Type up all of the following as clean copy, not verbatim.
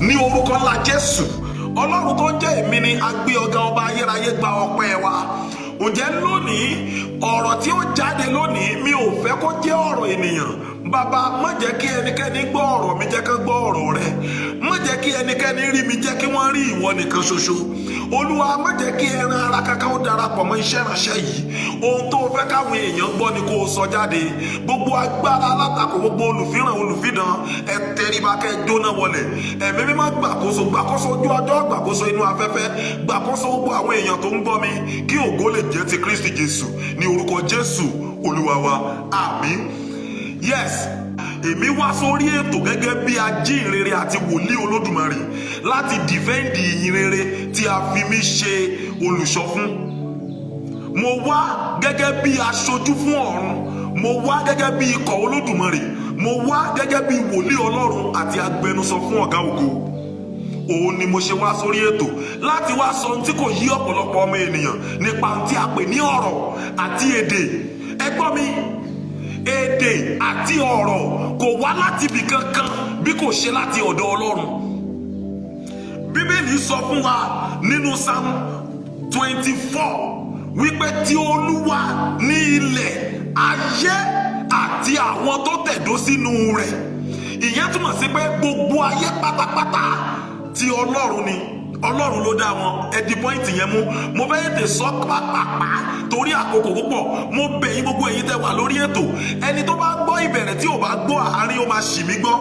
Ní orúkọ ńlá Jésù, Ọlọ́run tó ń jẹ́ èmi ni, a gbé ọ̀gá, ọba ayérayé, gba ọpẹ́ wa. Ǹjẹ́ lónìí, ọ̀rọ̀ tí ó jáde lónìí, mi ò fẹ́ kó jẹ́ ọ̀rọ̀ ènìyàn. Bàbá, má jẹ́ kí ẹnikẹ́ni gbọ́ ọ̀rọ̀ mi, jẹ́ ká gbọ́ ọ̀rọ̀ rẹ. Má jẹ́ kí ẹnikẹ́ni rí mi, jẹ́ kí wọ́n rí ìwọ nìkan ṣoṣo. Olúwa, má jẹ́ kí ẹran ara kankan ó darapọ̀ mọ́ iṣẹ́ ìránṣẹ́ yìí. Ohun tó fẹ́ káwọn èèyàn gbọ́ ni kó o sọ jáde. Gbogbo agbára alátakò, gbogbo olùfihàn, olùfidàn, ẹ tẹríba kẹ́ jóná wọlẹ̀. Ẹ̀mí Mímọ́, gbàkóso, gbàkóso ojú ọjọ́, gbàkóso inú afẹ́fẹ́, gbàkóso gbogbo àwọn èèyàn tó ń gbọ́ mi, kí ògo lè jẹ́ ti Kristi Jésù. Ní orúkọ Jésù Olúwa wa, àmín. Yes, èmi wá sórí ètò gẹ́gẹ́ bí ajíhìnrere àti wòlíì Olódùmarè láti defend ìyìn rere tí a fi mí ṣe olùṣọ́ fún. Mo wá gẹ́gẹ́ bí aṣojú fún ọ̀run, mo wá gẹ́gẹ́ bí ikọ̀ Olódùmarè, mo wá gẹ́gẹ́ bí wòlíì Ọlọ́run àti agbẹnusọ fún Ọ̀gá ògo. Òun ni mo ṣe wá sórí ètò láti wá sọ ohun tí kò yí ọ̀pọ̀lọpọ̀ ọmọ ènìyàn nípa ohun tí a pè ní ọ̀rọ̀ àti èdè. Ẹ gbọ́ mi, èdè àti ọ̀rọ̀ kò wá láti ibì kankan bí kò ṣe láti ọ̀dọ̀ Ọlọ́run. Bíbélì sọ fún wa nínú Psalm 24 wípé tí Olúwa ní ilẹ̀ ayé àti àwọn tó tẹ̀dó sínú rẹ̀. Ìyẹn túmọ̀ sí pé gbogbo ayé pátápátá tí Ọlọ́run ni, Ọlọ́run ló dá wọn. Ẹ di point yẹn mú. Mo fẹ́ tètè sọ pápápá torí àkókò púpọ̀. Mo bẹ̀ yín, gbogbo ẹ̀yin tẹ́ wà lórí ètò, ẹni tó bá gbọ́ ìbẹ̀rẹ̀ tí ò bá gbọ́ àárín, ó máa ṣì mí gbọ́.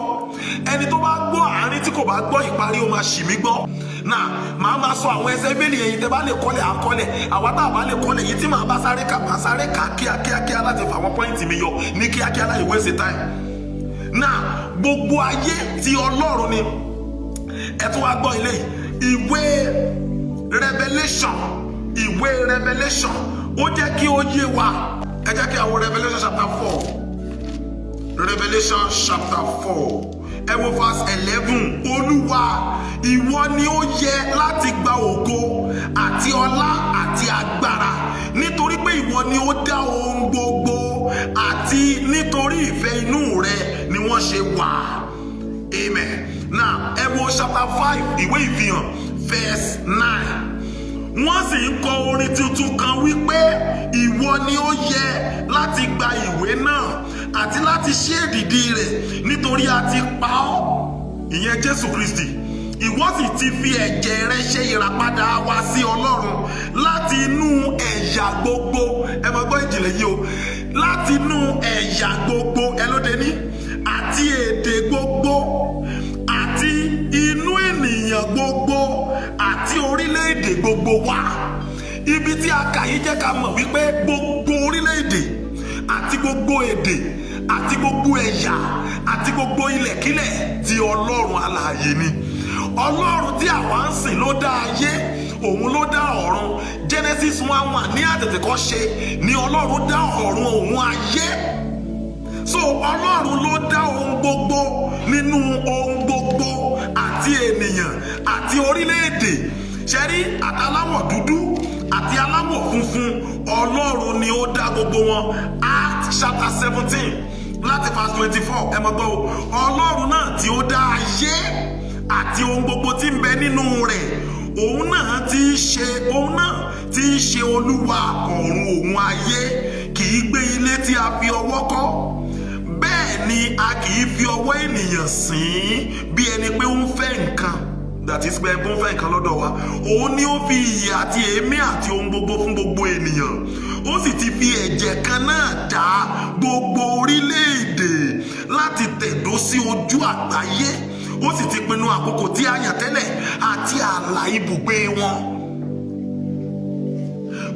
Ẹni tó bá gbọ́ àárín tí kò bá gbọ́ ìparí, ó máa ṣì mí gbọ́. Náà màá máa sọ àwọn ẹsẹ̀ Bíbélì. Ẹ̀yin tẹ́ bá lè kọ́lẹ̀, àkọ́lẹ̀. Àwa tá a bá lè kọ́lẹ̀ yìí, tí màá bá sáré kà, màá sáré kà kíákíákíá láti fà àwọn point mi yọ ní kíákíá láì waste time. Náà, gbogbo ayé ti Ọlọ́run ni. Ẹ tún wá gbọ́ ilé yìí, ìwé Revelation. Ìwé Revelation, ó jẹ́ kí ó yé wa. Ẹ jẹ́ kí a wo Revelation chapter 4. Revelation chapter 4, ẹ wo verse 11. "Olúwa, ìwọ ni ó yẹ láti gba ògo àti ọlá àti agbára, nítorí pé ìwọ ni ó dá ohun gbogbo, àti nítorí ìfẹ́ inú rẹ ni wọ́n ṣe wà." Amen. Now, ẹ wo chapter 5, ìwé Ìfihàn, verse 9. "Wọ́n sì ń kọ orin tuntun kan wípé, ìwọ ni ó yẹ láti gba ìwé náà àti láti ṣí èdìdì rẹ̀, nítorí a ti pa ọ́," ìyẹn Jésù Kristi, "ìwọ sì ti fi ẹ̀jẹ̀ rẹ ṣe ìràpadà wa sí Ọlọ́run láti inú ẹ̀yà gbogbo." Ẹ máa gbọ́ ìjìnlẹ̀ yìí o. Láti inú ẹ̀yà gbogbo, ẹ lóde ní, àti èdè gbogbo, àti inú ènìyàn gbogbo, àti orílẹ̀-èdè gbogbo wá. Ibi tí a kà yìí jẹ́ ká mọ̀ wípé gbogbo orílẹ̀-èdè àti gbogbo èdè àti gbogbo ẹ̀yà àti gbogbo ilẹ̀kílẹ̀ tí Ọlọ́run alààyè ni. Ọlọ́run tí àwa ń sìn ló dá ayé, òun ló dá ọ̀run. Genesis 1:1, ní àtètèkọ́ṣe ni Ọlọ́run dá ọ̀run òun ayé. So Ọlọ́run ló dá ohun gbogbo nínú ohun gbogbo, àti ènìyàn àti orílẹ̀-èdè ṣẹ́rí, àtàláwọ̀ dúdú àti aláwọ̀ funfun, Ọlọ́run ni ó dá gbogbo wọn. Acts chapter 17 láti verse 24, ẹ mọ̀ gbọ́ o. "Ọlọ́run náà tí ó dá ayé àti ohun gbogbo tí ń bẹ nínú rẹ̀, òun náà tí í ṣe Olúwa ọ̀run òun ayé, kì í gbé ilé tí a fi ọwọ́ kọ́, bẹ́ẹ̀ ni a kì í fi ọwọ́ ènìyàn sìn bí ẹni pé ó ń fẹ́ nǹkan." That is, pé ó ń fẹ́ nǹkan lọ́dọ̀ wa. "Òun ni ó fi ìyè àti èémí àti ohun gbogbo fún gbogbo ènìyàn. Ó sì ti fi ẹ̀jẹ̀ kan náà dá gbogbo orílẹ̀-èdè láti tẹ̀dó sí ojú àgbáyé. Ó sì ti pinnu àkókò tí a yàn tẹ́lẹ̀ àti ààlà ibùgbé wọn."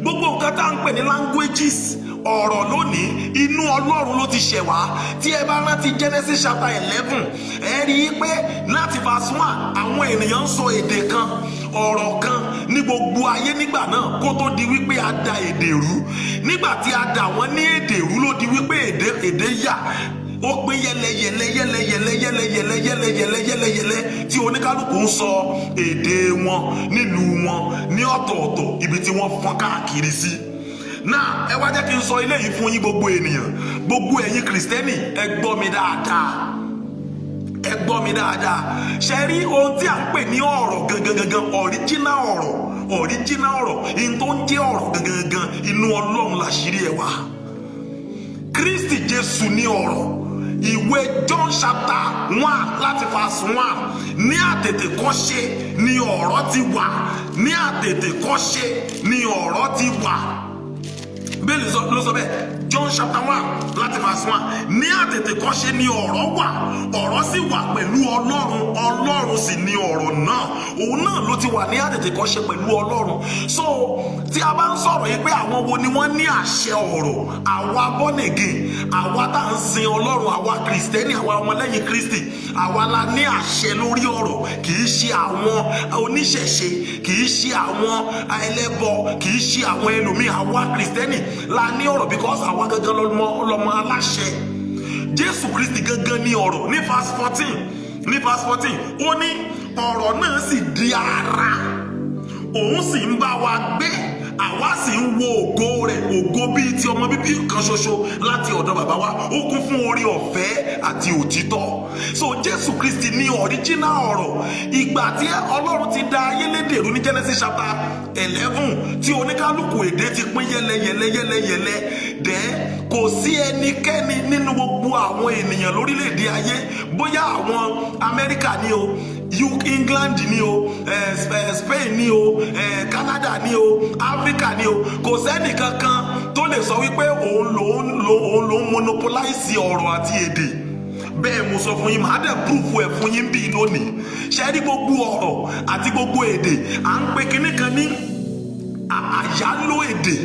Gbogbo nǹkan tá à ń pè ní languages, ọ̀rọ̀ lónìí, inú Ọlọ́run ló ti ṣẹ̀ wá. Tí ẹ bá rántí Genesis chapter 11, ẹ rí i pé láti verse 1, àwọn ènìyàn ń sọ èdè kan, ọ̀rọ̀ kan ní gbogbo ayé nígbà náà, kó tó di wípé a da èdè rú. Nígbà tí a dà wọ́n ní èdè rú, ló di wípé èdè yà, ó pín yẹlẹyẹlẹ yẹlẹyẹlẹ yẹlẹyẹlẹ yẹlẹyẹlẹ yẹlẹyẹlẹ, tí oníkálukú ń sọ èdè wọn nílùú wọn ní ọ̀tọ̀ọ̀tọ̀, ibi tí wọ́n fọ́n káàkiri sí. Náà, ẹ wá jẹ́ kí n sọ eléyìí fún yín, gbogbo ènìyàn, gbogbo ẹ̀yin Kìrìsìtẹ́nì, ẹ gbọ́ mi dáadáa, ẹ gbọ́. Gbọ́ mi dáadáa. Ṣe rí ohun tí à ń pè ní ọ̀rọ̀ gangan gangan, original ọ̀rọ̀, original ọ̀rọ̀, ihun tó ń jẹ́ ọ̀rọ̀ gangan gangan, inú Ọlọ́run làṣírí ẹ̀ wà. Kristi Jésù ní ọ̀rọ̀. Ìwé John chapter 1 láti verse 1: ní àtètèkọ́ṣe ni ọ̀rọ̀ ti wà, ní àtètèkọ́ṣe ni ọ̀rọ̀ ti wà. Bẹ́ẹ̀ ló sọ bẹ́ẹ̀, John chapter 1 láti verse 1: ní àtètèkọ́ṣe ni ọ̀rọ̀ wà, ọ̀rọ̀ sì wà pẹ̀lú Ọlọ́run, Ọlọ́run sì ni ọ̀rọ̀ náà. Òun náà ló ti wà ní àtètèkọ́ṣe pẹ̀lú Ọlọ́run. So tí a bá ń sọ̀rọ̀ yìí pé àwọn wo ni wọ́n ní àṣẹ ọ̀rọ̀, àwa born again, àwa tá à ń sin Ọlọ́run, àwa Kìrìsìtẹ́nì, àwa ọmọlẹ́yìn Kristi, àwa la ní àṣẹ lórí ọ̀rọ̀. Kì í ṣe àwọn oníṣẹ̀ṣe, kì í ṣe àwọn ẹlẹ́bọ, kì í ṣe àwọn ẹlòmíì. Àwa Kìrìsìtẹ́nì la ní ọ̀rọ̀, because àwa gangan lọmọ aláṣẹ. Jésù Kristi gangan ní ọ̀rọ̀. Ní verse 14, ní verse 14, ó ní ọ̀rọ̀ náà sì di ara, òun sì ń bá wa gbé, àwa sì ń wo ògo rẹ̀, ògo bíi ti ọmọ bíbí kan ṣoṣo láti ọ̀dọ̀ bàbá wa, ó kún fún oore ọ̀fẹ́ àti òtítọ́. So Jésù Kristi ní original ọ̀rọ̀. Ìgbà tí Ọlọ́run ti dá ayé lédèrú ní Genesis chapter 11, tí oníkálukú èdè ti pín yẹlẹyẹlẹ yẹlẹyẹlẹ dẹ́, kò sí ẹnikẹ́ni nínú gbogbo àwọn ènìyàn lórílẹ̀‐èdè ayé, bóyá àwọn Amẹ́ríkà ni o, UK, England ni o, Spain ni o, Canada ni o, Africa ni o, kò sẹ́nì kankan tó lè sọ wípé òun lòún monopolize ọ̀rọ̀ àti èdè. Bẹ́ẹ̀ mo sọ fún yín, màá dẹ̀ proof ẹ̀ fún yín bíi lónìí. Ṣe rí gbogbo ọ̀rọ̀ àti gbogbo èdè, à ń pe kinní kan ní àyálò èdè.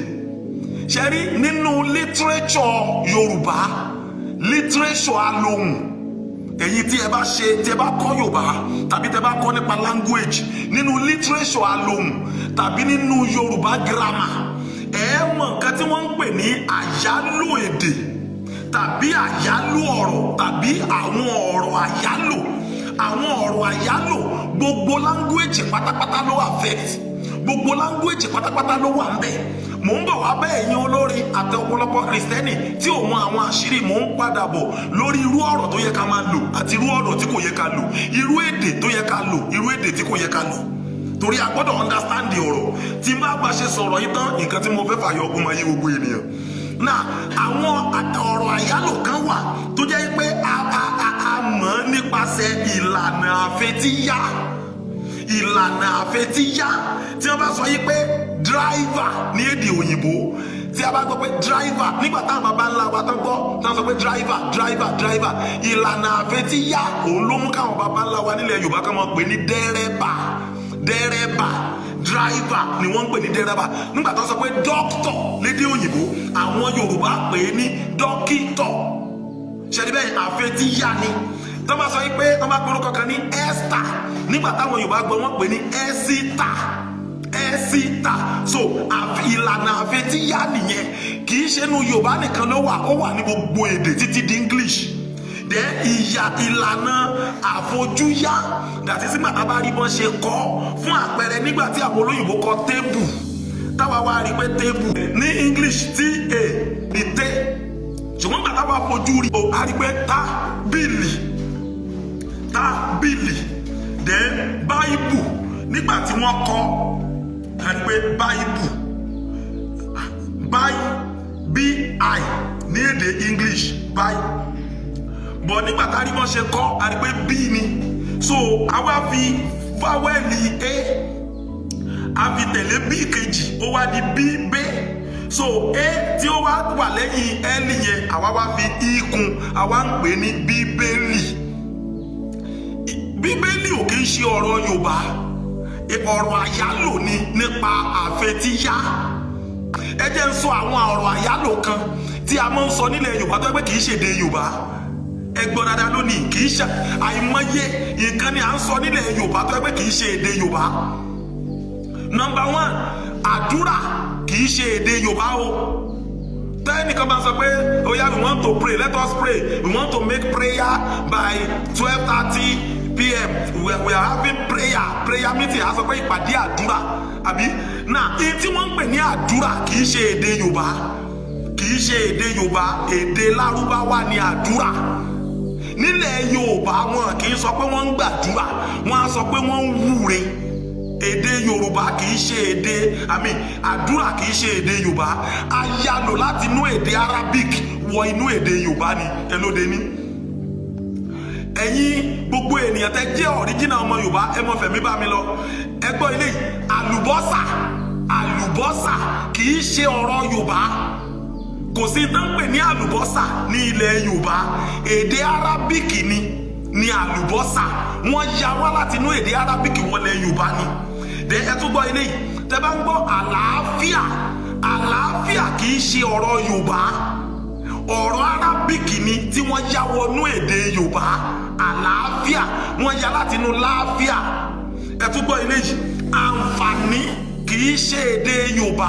Ṣe rí nínú literature Yorùbá, literature alohùn, èyí tí ẹ bá ṣe, tí ẹ bá kọ́ Yorùbá tàbí tí ẹ bá kọ́ nípa language, nínú literature alohùn tàbí nínú Yorùbá grammar, ẹ mọ̀ nǹkan tí wọ́n ń pè ní àyálò èdè tàbí àyálò ọ̀rọ̀ tàbí àwọn ọ̀rọ̀ àyálò. Àwọn ọ̀rọ̀ àyálò, gbogbo language pátápátá ló affect, gbogbo language pátápátá ló wà ń bẹ̀. Mò ń bọ̀ wá bẹ́ẹ̀ yín olórin àti ọ̀pọ̀lọpọ̀ Kìrìsìtẹ́nì tí ò mọ àwọn àṣírí. Mò ń padà bọ̀ lórí irú ọ̀rọ̀ tó yẹ ká máa lò àti irú ọ̀rọ̀ tí kò yẹ ká lò, irú èdè tó yẹ ká lò, irú èdè tí kò yẹ ká lò, torí a gbọ́dọ̀ understand ọ̀rọ̀. Tí n bá bá ṣe sọ̀rọ̀ yìí tán, nǹkan tí mo fẹ́ fàyọ ọgbọ́n máa yé gbogbo ènìyàn náà. Àwọn ọ̀rọ̀ àyálò kan wà tó jẹ́ pé a mọ̀ nípasẹ̀ ìlànà àfetíyá, ìlànà àfetíyá. Tí wọ́n bá sọ yìí pé driver ní èdè òyìnbó, tí a bá gbọ́ pé driver, nígbà táwọn baba ńlá wa tán gbọ́ tán sọ pé driver, driver, driver, ìlànà àfetíyá òun ló mú káwọn baba ńlá wa nílẹ̀ Yorùbá kan máa pè ní dẹ́rẹ́bà. Dẹ́rẹ́bà, driver ni wọ́n ń pè ní dẹ́rẹ́bà. Nígbà tó sọ pé doctor lédè òyìnbó, àwọn Yorùbá pè é ní dókítọ̀. Ṣẹ́ni bẹ́ẹ̀, àfetíyá ni. Tó bá sọ pé, tó bá porúkọ kan ní Esther, nígbà táwọn Yorùbá gbọ́, wọ́n pè ní Ẹ́sítà, Ẹ́sítà. So ìlànà àfetíyá nìyẹn. Kì í ṣe inú Yorùbá nìkan ló wà, ó wà ní gbogbo èdè títí di English. Then ìyà ìlànà àfojúyá dàtí sígbà tá a bá rí bọ́n ṣe kọ́. Fún àpẹẹrẹ, nígbà tí àwọn olóyìnbó kọ table, táwa wá rí pé table ní English, ta ní t, ṣùgbọ́n gbàtà bá fojú rí o, a rí pé tábìlì, tábìlì. Then báìbù, nígbà tí wọ́n kọ́, a rí pé báìbù, báì, bi ní èdè English, bi, but nígbà tá a rí wọ́n ṣe kọ́, a rí pé b ni. So a wá fi vowel a, a fi tẹ̀lé b kejì, ó wá di b b. So a tí ó wá wà lẹ́yìn l yẹn, àwa wá fi i kún, àwa ń pè ní Bíbélì. Bíbélì ò kì í ṣe ọ̀rọ̀ Yorùbá, ọ̀rọ̀ àyálò ni nípa àfetíyá. Ẹ jẹ́ ń sọ àwọn ọ̀rọ̀ àyálò kan tí a máa ń sọ nílẹ̀ Yorùbá tó yẹ pé kì í ṣèdè Yorùbá. Ẹ gbọ́ dáadáa lónìí, kì í ṣe àìmọye nǹkan ni à ń sọ nílẹ̀ Yorùbá tó yẹ pé kì í ṣe èdè Yorùbá. Number one, àdúrà kì í ṣe èdè Yorùbá o. Tẹ́nìkan bá sọ pé, "Oya, we want to pray, let us pray, we want to make prayer by 12:30 p.m., we are having prayer meeting," a sọ pé ìpàdé àdúrà, àbí? Náà, èyí tí wọ́n ń pè ní àdúrà kì í ṣe èdè Yorùbá, kì í ṣe èdè Yorùbá. Èdè Lárúbáwá ni àdúrà. Nílẹ̀ Yorùbá, wọn kì í sọ pé wọ́n ń gbàdúrà, wọ́n á sọ pé wọ́n ń wúre. Èdè Yorùbá kì í ṣe èdè àmì àdúrà, kì í ṣe èdè Yorùbá. A yálò láti inú èdè Arabic wọ inú èdè Yorùbá ni. Ẹ lóde ní ẹ̀yin gbogbo ènìyàn tẹ́ jẹ́ original ọmọ Yorùbá, ẹ mọ fẹ̀mí bá mi lọ. Ẹ gbọ́ ilé yìí: àlùbọ́sà. Àlùbọ́sà kì í ṣe ọ̀rọ̀ Yorùbá. Kò sí tán pè ní àlùbọ́sà ní ilẹ̀ Yorùbá. Èdè Arabic ni àlùbọ́sà. Wọ́n ya wá láti inú èdè Arabic wọlé Yorùbá ni. Dẹ ẹ tún gbọ́ ilé yìí: tẹ́ bá ń gbọ́ àlàáfíà, àlàáfíà kì í ṣe ọ̀rọ̀ Yorùbá. Ọ̀rọ̀ Arabic ni tí wọ́n ya wọnú èdè Yorùbá. Àlàáfíà, wọ́n ya láti inú láàfíà. Ẹ tún gbọ́ ilé yìí: àǹfààní kì í ṣe èdè Yorùbá.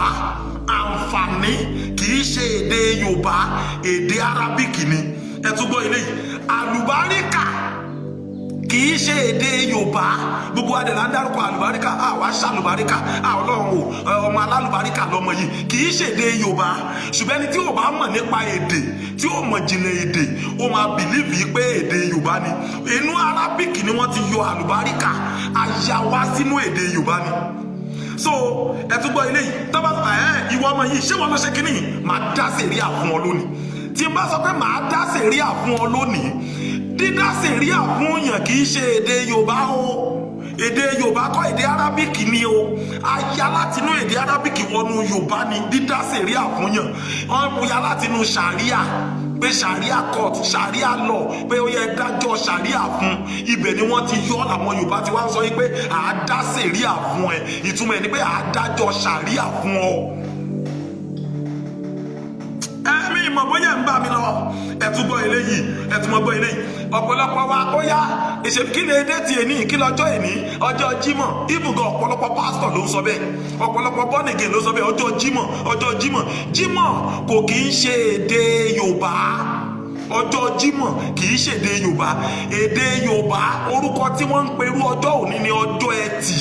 Àǹfààní kì í ṣe èdè Yorùbá, èdè Arabic ni. Ẹ tún gbọ́ ilé yìí: àlùbáríkà kì í ṣe èdè Yorùbá. Gbogbo adé là ń dárúkọ àlùbáríkà, àwa ṣàlùbáríkà, Ọlọ́run o, ọmọ alálùbáríkà lọmọ yìí. Kì í ṣe èdè Yorùbá, ṣùgbọ́n ẹni tí ò bá mọ̀ nípa èdè, tí ò mọ̀ jìnlẹ̀ èdè, ó máa believe yìí pé èdè Yorùbá ni. Inú Arabic ni wọ́n ti yọ àlùbáríkà, àyàwá sínú èdè Yorùbá ni. So ẹ tún gbọ́ ilé yìí: tọ́ba ẹ ìwọ ọmọ yìí, ṣé wọn lọ ṣe kínní? Màá dá sẹ̀ríà fún ọ lónìí. Tí n bá sọ pé màá dá sẹ̀ríà fún ọ lónìí, dídá sẹ̀ríà fún yàn kì í ṣe èdè Yorùbá o. Èdè Yorùbá kọ́, èdè Arabic ni o. Aya látinú èdè Arabic wọnú Yorùbá ni dídá sẹ̀ríà fún yàn. Wọ́n ya látinú sàríà, pé sàríà court, sàríà law, pé ó yẹ dájọ́ sàríà fún. Ibẹ̀ ni wọ́n ti yọ. Làwọn Yorùbá ti wá ń sọ yìí pé àá sẹ̀ríà fún ẹ. Ìtumọ̀ ẹ̀ ni pé àá dájọ́ sàríà fún ọ. Ẹ̀mí ìmọ̀ bóyá ń bá mi lọ. Ẹ tún gbọ́ eléyìí, ẹ tún mọ́ gbọ́ eléyìí. Ọ̀pọ̀lọpọ̀ wa, ó yá ìṣe kí ni èdè tí èní, kí lọ́jọ́ èní? Ọjọ́ Jímọ̀. Ibùgàn ọ̀pọ̀lọpọ̀ pásítọ̀ ló ń sọ bẹ́ẹ̀, ọ̀pọ̀lọpọ̀ born again ló sọ bẹ́ẹ̀: ọjọ́ Jímọ̀, ọjọ́ Jímọ̀. Jímọ̀ kò kì í ṣe èdè Yorùbá. Ọjọ́ Jímọ̀ kì í ṣe èdè Yorùbá. Èdè Yorùbá, orúkọ tí wọ́n ń perú ọjọ́ òní ní ọjọ́ Ẹtì.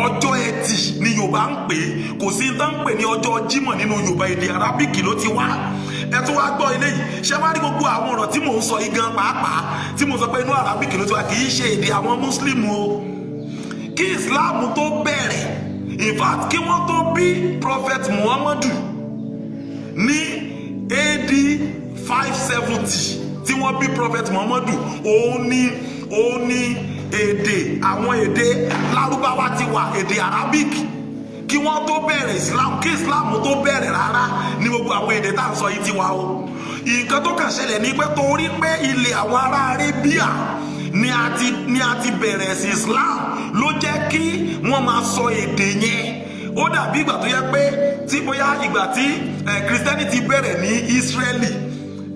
Ọjọ́ Ẹtì ni Yorùbá ń pè é. Kò sí tán ń pè ní ọjọ́ Jímọ̀ nínú Yorùbá. Èdè Arabic ló ti wá. Ẹ tún wá gbọ́ eléyìí: ṣé wá rí gbogbo àwọn ọ̀rọ̀ tí mò ń sọ yìí gan pàápàá, tí mo sọ pé inú Arabic ló ti wá, kì í ṣe èdè àwọn Muslim o. Kí Islam tó bẹ̀rẹ̀, in fact, kí wọ́n tó bí Prophet Muhammadu ní AD 570 tí wọ́n bí Prophet Muhammadu, òun ní èdè, àwọn èdè Lárúbáwá ti wà, èdè Arabic. Kí wọ́n tó bẹ̀rẹ̀ Islam, kí Islam tó bẹ̀rẹ̀ rárá ní gbogbo àwọn èdè tá à ń sọ yìí ti wà o. Nǹkan tó kàn ṣẹlẹ̀ ní pé torí pé ilẹ̀ àwọn ará Arabia ni a ti bẹ̀rẹ̀ sí Islam ló jẹ́ kí wọ́n máa sọ èdè yẹn. Ó dàbí ìgbà tó yẹ pé tí bóyá ìgbà tí Christianity bẹ̀rẹ̀ ní Israeli,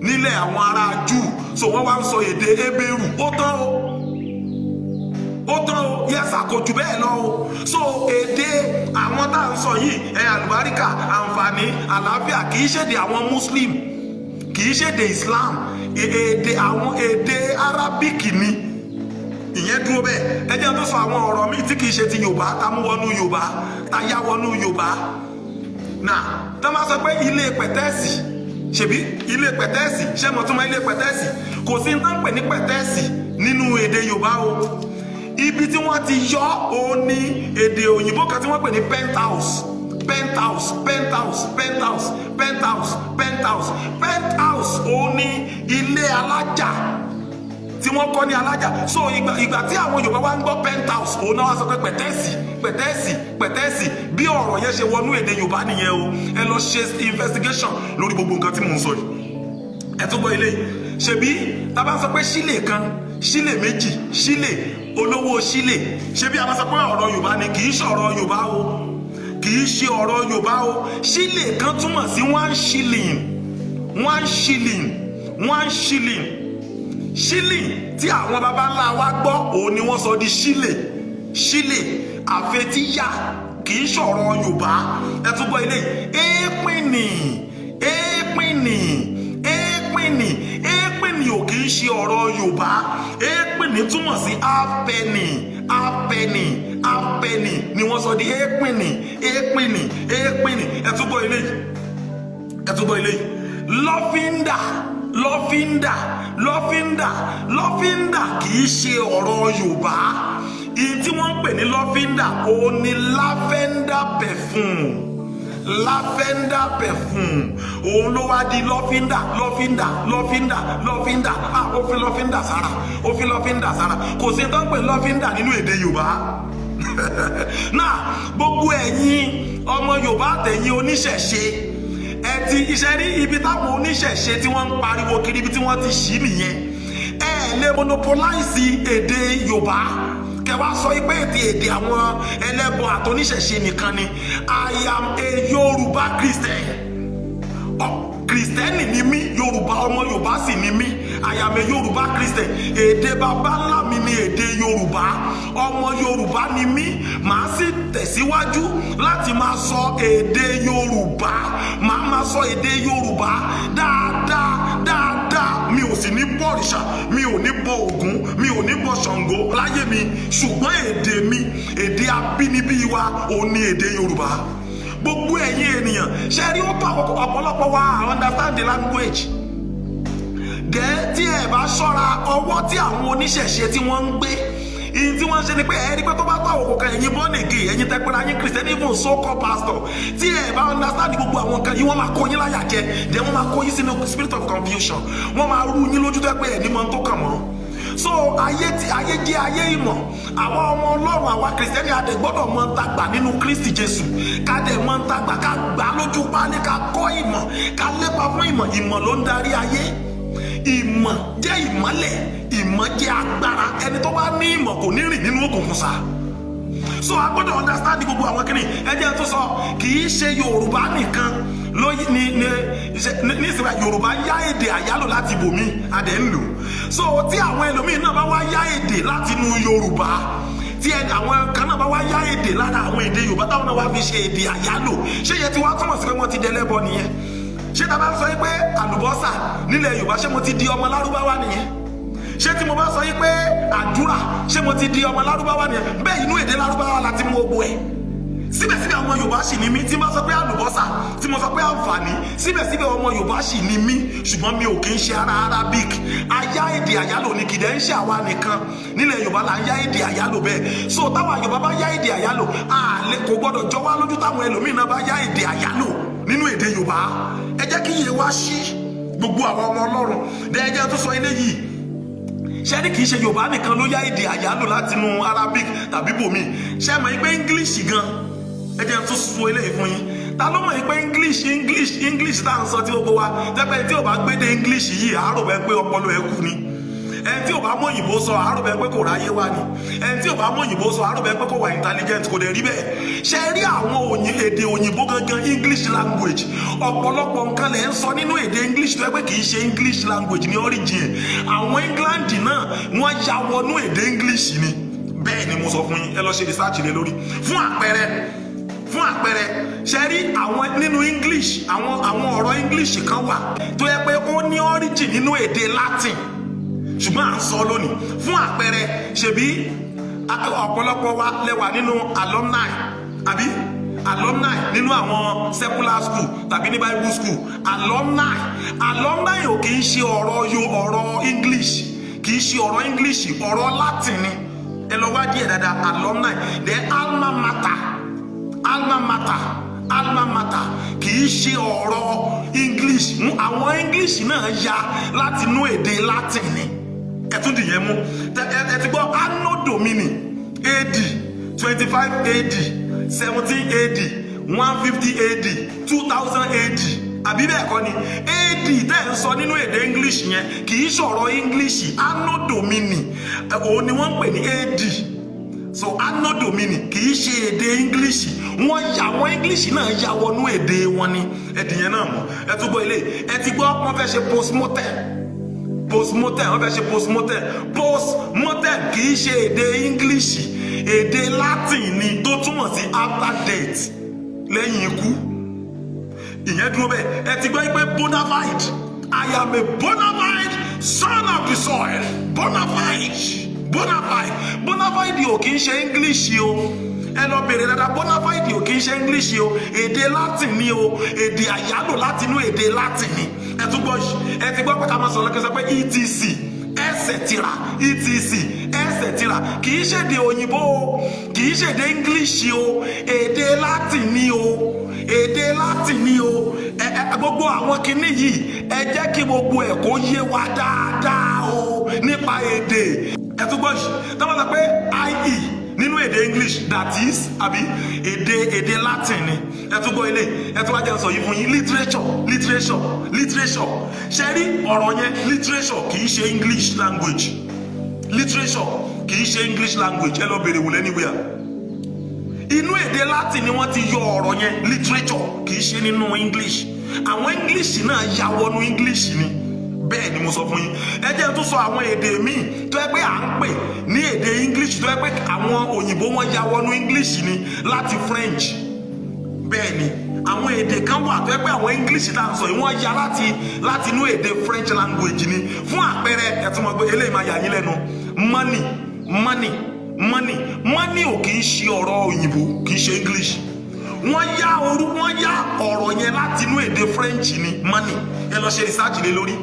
nílẹ̀ àwọn ará Júù, so wọ́n wá ń sọ èdè Hébérù. Ó tán o, ó tán o. Yẹsà, kò jù bẹ́ẹ̀ lọ o. So èdè àwọn tá à ń sọ yìí, ẹ àlùbáríkà, àǹfààní, àlàáfíà, kì í ṣèdè àwọn Muslim, kì í ṣèdè Islam. Èdè àwọn, èdè Arabic ni. Ìyẹn dúró bẹ́ẹ̀. Ẹ jẹ́ tó sọ àwọn ọ̀rọ̀ míì tí kì í ṣe ti Yorùbá, tá mú wọnú Yorùbá, tá yá wọnú Yorùbá náà. Tá máa sọ pé ilé pẹ̀tẹ́ẹ̀sì, ṣèbí ilé pẹ̀tẹ́ẹ̀sì, ṣé mo tún mọ ilé pẹ̀tẹ́ẹ̀sì? Kò sí ní tán pè ní pẹ̀tẹ́ẹ̀sì nínú èdè Yorùbá o. Ibi tí wọ́n ti yọ òun ní èdè òyìnbó kan tí wọ́n pè ní penthouse. Penthouse, penthouse, penthouse, penthouse, penthouse, penthouse, òun ní ilé alájà tí wọ́n kọ́ ní alájà. So ìgbà tí àwọn Yorùbá wá ń gbọ́ penthouse, òun náà wá sọ pé pẹ̀tẹ́ẹ̀sì, pẹ̀tẹ́ẹ̀sì, pẹ̀tẹ́ẹ̀sì. Bí ọ̀rọ̀ yẹn ṣe wọnú èdè Yorùbá nìyẹn o. Ẹ lọ ṣe investigation lórí gbogbo nǹkan tí mò ń sọ yìí. Ẹ tún gbọ́ ilé yìí: ṣebí tá a bá sọ pé sílè kan, sílè méjì, sílè olówó, sílè, ṣebí a máa sọ pé ọ̀rọ̀ Yorùbá ni? Kì í ṣe ọ̀rọ̀ Yorùbá o, kì í ṣe ọ̀rọ̀ Yorùbá o. Sílè kan túmọ̀ sí 1 shilling, 1 shilling, 1 shilling. Shilling tí àwọn baba ńlá wa gbọ́, òun ni wọ́n sọ di sílè, sílè àfetíyà. Kì í ṣọ̀rọ̀ Yorùbá. Ẹ tún gbọ́ ilé èèpìnì, èèpìnì, èèpìnì. Èèpìnì ò kì í ṣe ọ̀rọ̀ Yorùbá. Èèpìnì túmọ̀ sí half penny, half penny, half penny ni wọ́n sọ di èèpìnì, èèpìnì, èèpìnì. Ẹ tún gbọ́ ilé yìí, ẹ tún gbọ́ ilé yìí: lọ́fíńdà. Lọ́fíńdà, lọ́fíńdà, lọ́fíńdà kì í ṣe ọ̀rọ̀ Yorùbá. Ìyí tí wọ́n ń pè ní lọ́fíńdà, òun ni lavender perfume. Lavender perfume, òun ló wá di lọ́fíńdà, lọ́fíńdà, lọ́fíńdà, lọ́fíńdà. Ah, ó fi lọ́fíńdà sára, ó fi lọ́fíńdà sára. Kò sí tó ń pè lọ́fíńdà nínú èdè Yorùbá náà. Gbogbo ẹ̀yin ọmọ Yorùbá àtẹ̀yin oníṣẹ̀ṣe, ẹ ti iṣẹ́ rí ibi táwọn oníṣẹ̀ṣe tí wọ́n ń pariwo kiri, ibi tí wọ́n ti ṣí nìyẹn. Ẹ lè monopolize èdè Yorùbá, kẹ wá sọ pé èdè àwọn ẹlẹ́bọ àtoníṣẹ̀ṣe nìkan ni. I am a Yorùbá Christian. Kristẹni ni mí, Yorùbá, ọmọ Yorùbá sì ni mí. I am a Yorùbá Christian. Èdè baba ńlá mi ni èdè Yorùbá. Ọmọ Yorùbá ni mí, màá sì tẹ̀síwájú láti máa sọ èdè Yorùbá. Màá máa sọ èdè Yorùbá dáadáa dáadáa. Mi ò sì ní bọ òrìṣà, mi ò ní bọ Ògún, mi ò ní bọ Ṣàngó láyé mi, ṣùgbọ́n èdè mi, èdè abínibí wa, òun ni èdè Yorùbá. Gbogbo ẹ̀yin ènìyàn, ṣe rí ó tó ọ̀pọ̀lọpọ̀ wa understand the language dẹ́. Tí ẹ bá ṣọ́ra, ọwọ́ tí àwọn oníṣẹ̀ṣe tí wọ́n ń gbé, ìyìn tí wọ́n ń ṣe ni pé ẹ rí pé tó bá tó àwòkọ́ kan, ẹ̀yin born again, ẹ̀yin tẹ́pẹ́rẹ́ ayé Christian, even so called pastor, tí ẹ bá understand gbogbo àwọn nǹkan yìí, wọ́n máa kó yín láyà jẹ. Then wọ́n máa kó yín sínú spirit of confusion. Wọ́n máa rú yín lójú tó yẹ pé ẹ̀ ní mọ́ tó kàn mọ́. So ayé tí ayé jẹ́ ayé ìmọ̀. Àwa ọmọ Ọlọ́run, àwa Kìrìsìtẹ́nì, a dẹ̀ gbọ́dọ̀ mọ̀ ń tagbà nínú Kristi Jésù. Ká dẹ̀ mọ̀ ń tagbà, ká gbà lójú páálí, ká kọ́ ìmọ̀, ká lépa fún ìmọ̀. Ìmọ̀ ló ń darí ayé. Ìmọ̀ jẹ́ ìmọ́lẹ̀, ìmọ̀ jẹ́ agbára. Ẹni tó bá ní ìmọ̀ kò ní rìn nínú òkùnkùn sá. So a gbọ́dọ̀ understand gbogbo àwọn kìnnì. Ẹ jẹ́ tó sọ, kì í ṣe Yorùbá nìkan ló ní ní ìsìnkú. Yorùbá yá èdè àyálò láti ibòmí, a dẹ̀ ń lò. So tí àwọn ẹlòmíín náà bá wá yá èdè láti inú Yorùbá, tí àwọn kan náà bá wá yá èdè lára àwọn èdè Yorùbá, táwọn náà wá fi ṣe èdè àyálò, ṣé yẹ ti wá túmọ̀ sí pé wọ́n ti dẹlẹ́bọ nìyẹn? Ṣé tá a bá sọ yìí pé àlùbọ́sà nílẹ̀ Yorùbá, ṣé mo ti di ọmọ Lárúbáwá nìyẹn? Ṣé tí mo bá sọ yìí pé àdúrà, ṣé mo ti di ọmọ Lárúbáwá nìyẹn? Bẹ́ẹ̀, inú èdè Lárúbáwá la ti mú gbogbo ẹ̀. Síbẹ̀síbẹ̀, ọmọ Yorùbá sì ni mí. Tí mo bá sọ pé àlùbọ́sà, tí mo sọ pé àǹfààní, síbẹ̀síbẹ̀, ọmọ Yorùbá sì ni mí, ṣùgbọ́n mi ò kí ń ṣe ara Arabic. Ayá èdè àyálò ni. Kìdẹ́ ń ṣe àwa nìkan nílẹ̀ Yorùbá là ń yá èdè àyálò bẹ́ẹ̀. So táwa Yorùbá bá yá èdè àyálò, àlè kò gbọ́dọ̀ jọ wá lójú táwọn ẹlòmíín náà bá yá èdè àyálò nínú èdè Yorùbá. Ẹ jẹ́ kí iye wá sí gbogbo àwọn ọmọ Ọlọ́run dẹ́ẹ́jẹ́ tó sọ eléyìí. Ṣé ní kìí ṣe Yorùbá nìkan ló yá èdè àyálò látinú Arabic tàbí bòmí. Ṣé mọ̀ pé English gan, ẹ jẹ́ n tún sọ eléyìí fún yín. Ta ló mọ̀ pé English, English, English tá à ń sọ, tí gbogbo wa tẹ́pẹ́, tí ò bá gbédè English yìí, àárò bẹ́ẹ̀ pé ọpọlọ ẹ̀ kú ni. Ẹni tí ò bá mọ òyìnbó sọ, àárò bẹ́ẹ̀ pé kò ráyé wá ni. Ẹni tí ò bá mọ òyìnbó sọ, àárò bẹ́ẹ̀ pé kò wà intelligent. Kò dẹ̀ rí bẹ́ẹ̀. Ṣe rí àwọn òyìn èdè òyìnbó gangan, English language, ọ̀pọ̀lọpọ̀ nǹkan lẹ̀ ń sọ nínú èdè English tó yẹ pé kì í ṣe English language ní origin ẹ̀. Àwọn England náà, wọ́n ya wọnú èdè English ni. Bẹ́ẹ̀ ni mo sọ fún yín. Ẹ lọ ṣe research lé lórí. Fún àpẹẹrẹ, ṣe rí àwọn nínú English, àwọn ọ̀rọ̀ English kan wà tó yẹ pé ó ní origin nínú èdè Latin, ṣùgbọ́n à ń sọ lónìí. Fún àpẹẹrẹ, ṣebí ọ̀pọ̀lọpọ̀ wa lẹ́wà nínú alumni, àbí alumni nínú àwọn secular school tàbí ní Bible school. Alumni, alumni ò kì í ṣe ọ̀rọ̀ yo ọ̀rọ̀ English, kì í ṣe ọ̀rọ̀ English, ọ̀rọ̀ Latin ni. Ẹ lọ wá díẹ̀ dáadáa. Alumni, then alma mater, alma mater, alma mater kì í ṣe ọ̀rọ̀ English. Àwọn English náà ya láti inú èdè Latin ni. Ẹ tún dìyẹn mú. Ẹ ti gbọ́ Anno Domini, AD 25 AD, 17 AD, 150 AD, 2000 AD, àbí bẹ́ẹ̀ kọ́ ni? AD tẹ́ ẹ̀ ń sọ nínú èdè English yẹn kì í ṣọ̀rọ̀ English. Anno Domini, òun ni wọ́n ń pè ní AD. So Anno Domini kì í ṣe èdè English. Wọ́n ya àwọn English náà ya wọnú èdè wọn ni. Ẹ̀dìyẹn náà mọ̀. Ẹ tún gbọ́ ilé. Ẹ ti gbọ́ wọ́n fẹ́ ṣe postmortem, postmortem, wọ́n fẹ́ ṣe postmortem. Postmortem kì í ṣe èdè English, èdè Latin ni, tó túmọ̀ sí after death, lẹ́yìn ikú. Ìyẹn dúró bẹ́ẹ̀. Ẹ ti gbọ́ pé bona fide, I am a bona fide son of the soil. Bona fide, bona fide, bona fide ò kì í ṣe English o. Ẹ lọ bèrè dáadáa. Bona fide ò kì í ṣe English o, èdè Latin ni o, èdè àyálò láti inú èdè Latin ni. Ẹ tún gbọ́ yìí. Ẹ ti gbọ́ pé ká máa sọ̀rọ̀ kí n sọ pé etc etc etc etc. Kì í ṣèdè òyìnbó o, kì í ṣèdè English o, èdè Latin ni o, èdè Latin ni o. Ẹ ẹ gbogbo àwọn kinní yìí, ẹ jẹ́ kí gbogbo ẹ̀ kó yé wa dáadáa o nípa èdè. Ẹ tún gbọ́ yìí, tó bá sọ pé ie nínú èdè English, that is, àbí èdè Latin ni. Ẹ tún gbọ́ ilé, ẹ tún wá jẹ́ sọ yìí fún yín. Literature, literature, literature. Ṣe rí ọ̀rọ̀ yẹn, literature kì í ṣe English language. Literature kì í ṣe English language. Ẹ lọ bèrè wò anywhere. Inú èdè Latin ni wọ́n ti yọ ọ̀rọ̀ yẹn. Literature kì í ṣe nínú English. Àwọn English náà ya wọnú English ni. Bẹ́ẹ̀ ni mo sọ fún yín. Ẹ jẹ́ n tún sọ àwọn èdè míì tó yẹ pé à ń pè ní èdè English, tó yẹ pé àwọn òyìnbó wọn ya wọnú English ni láti French. Bẹ́ẹ̀ ni, àwọn èdè kan wà tó yẹ pé àwọn English tá à ń sọ yìí, wọ́n ya láti inú èdè French language ni. Fún àpẹẹrẹ, ẹ tún mọ̀ pé eléyìí máa yà yín lẹ́nu: money, money, money. Money ò kì í ṣe ọ̀rọ̀ òyìnbó, kì í ṣe English. Wọ́n yá orú, wọ́n yá ọ̀rọ̀ yẹn láti inú èdè French ni. Money, ẹ lọ ṣe research lé lórí.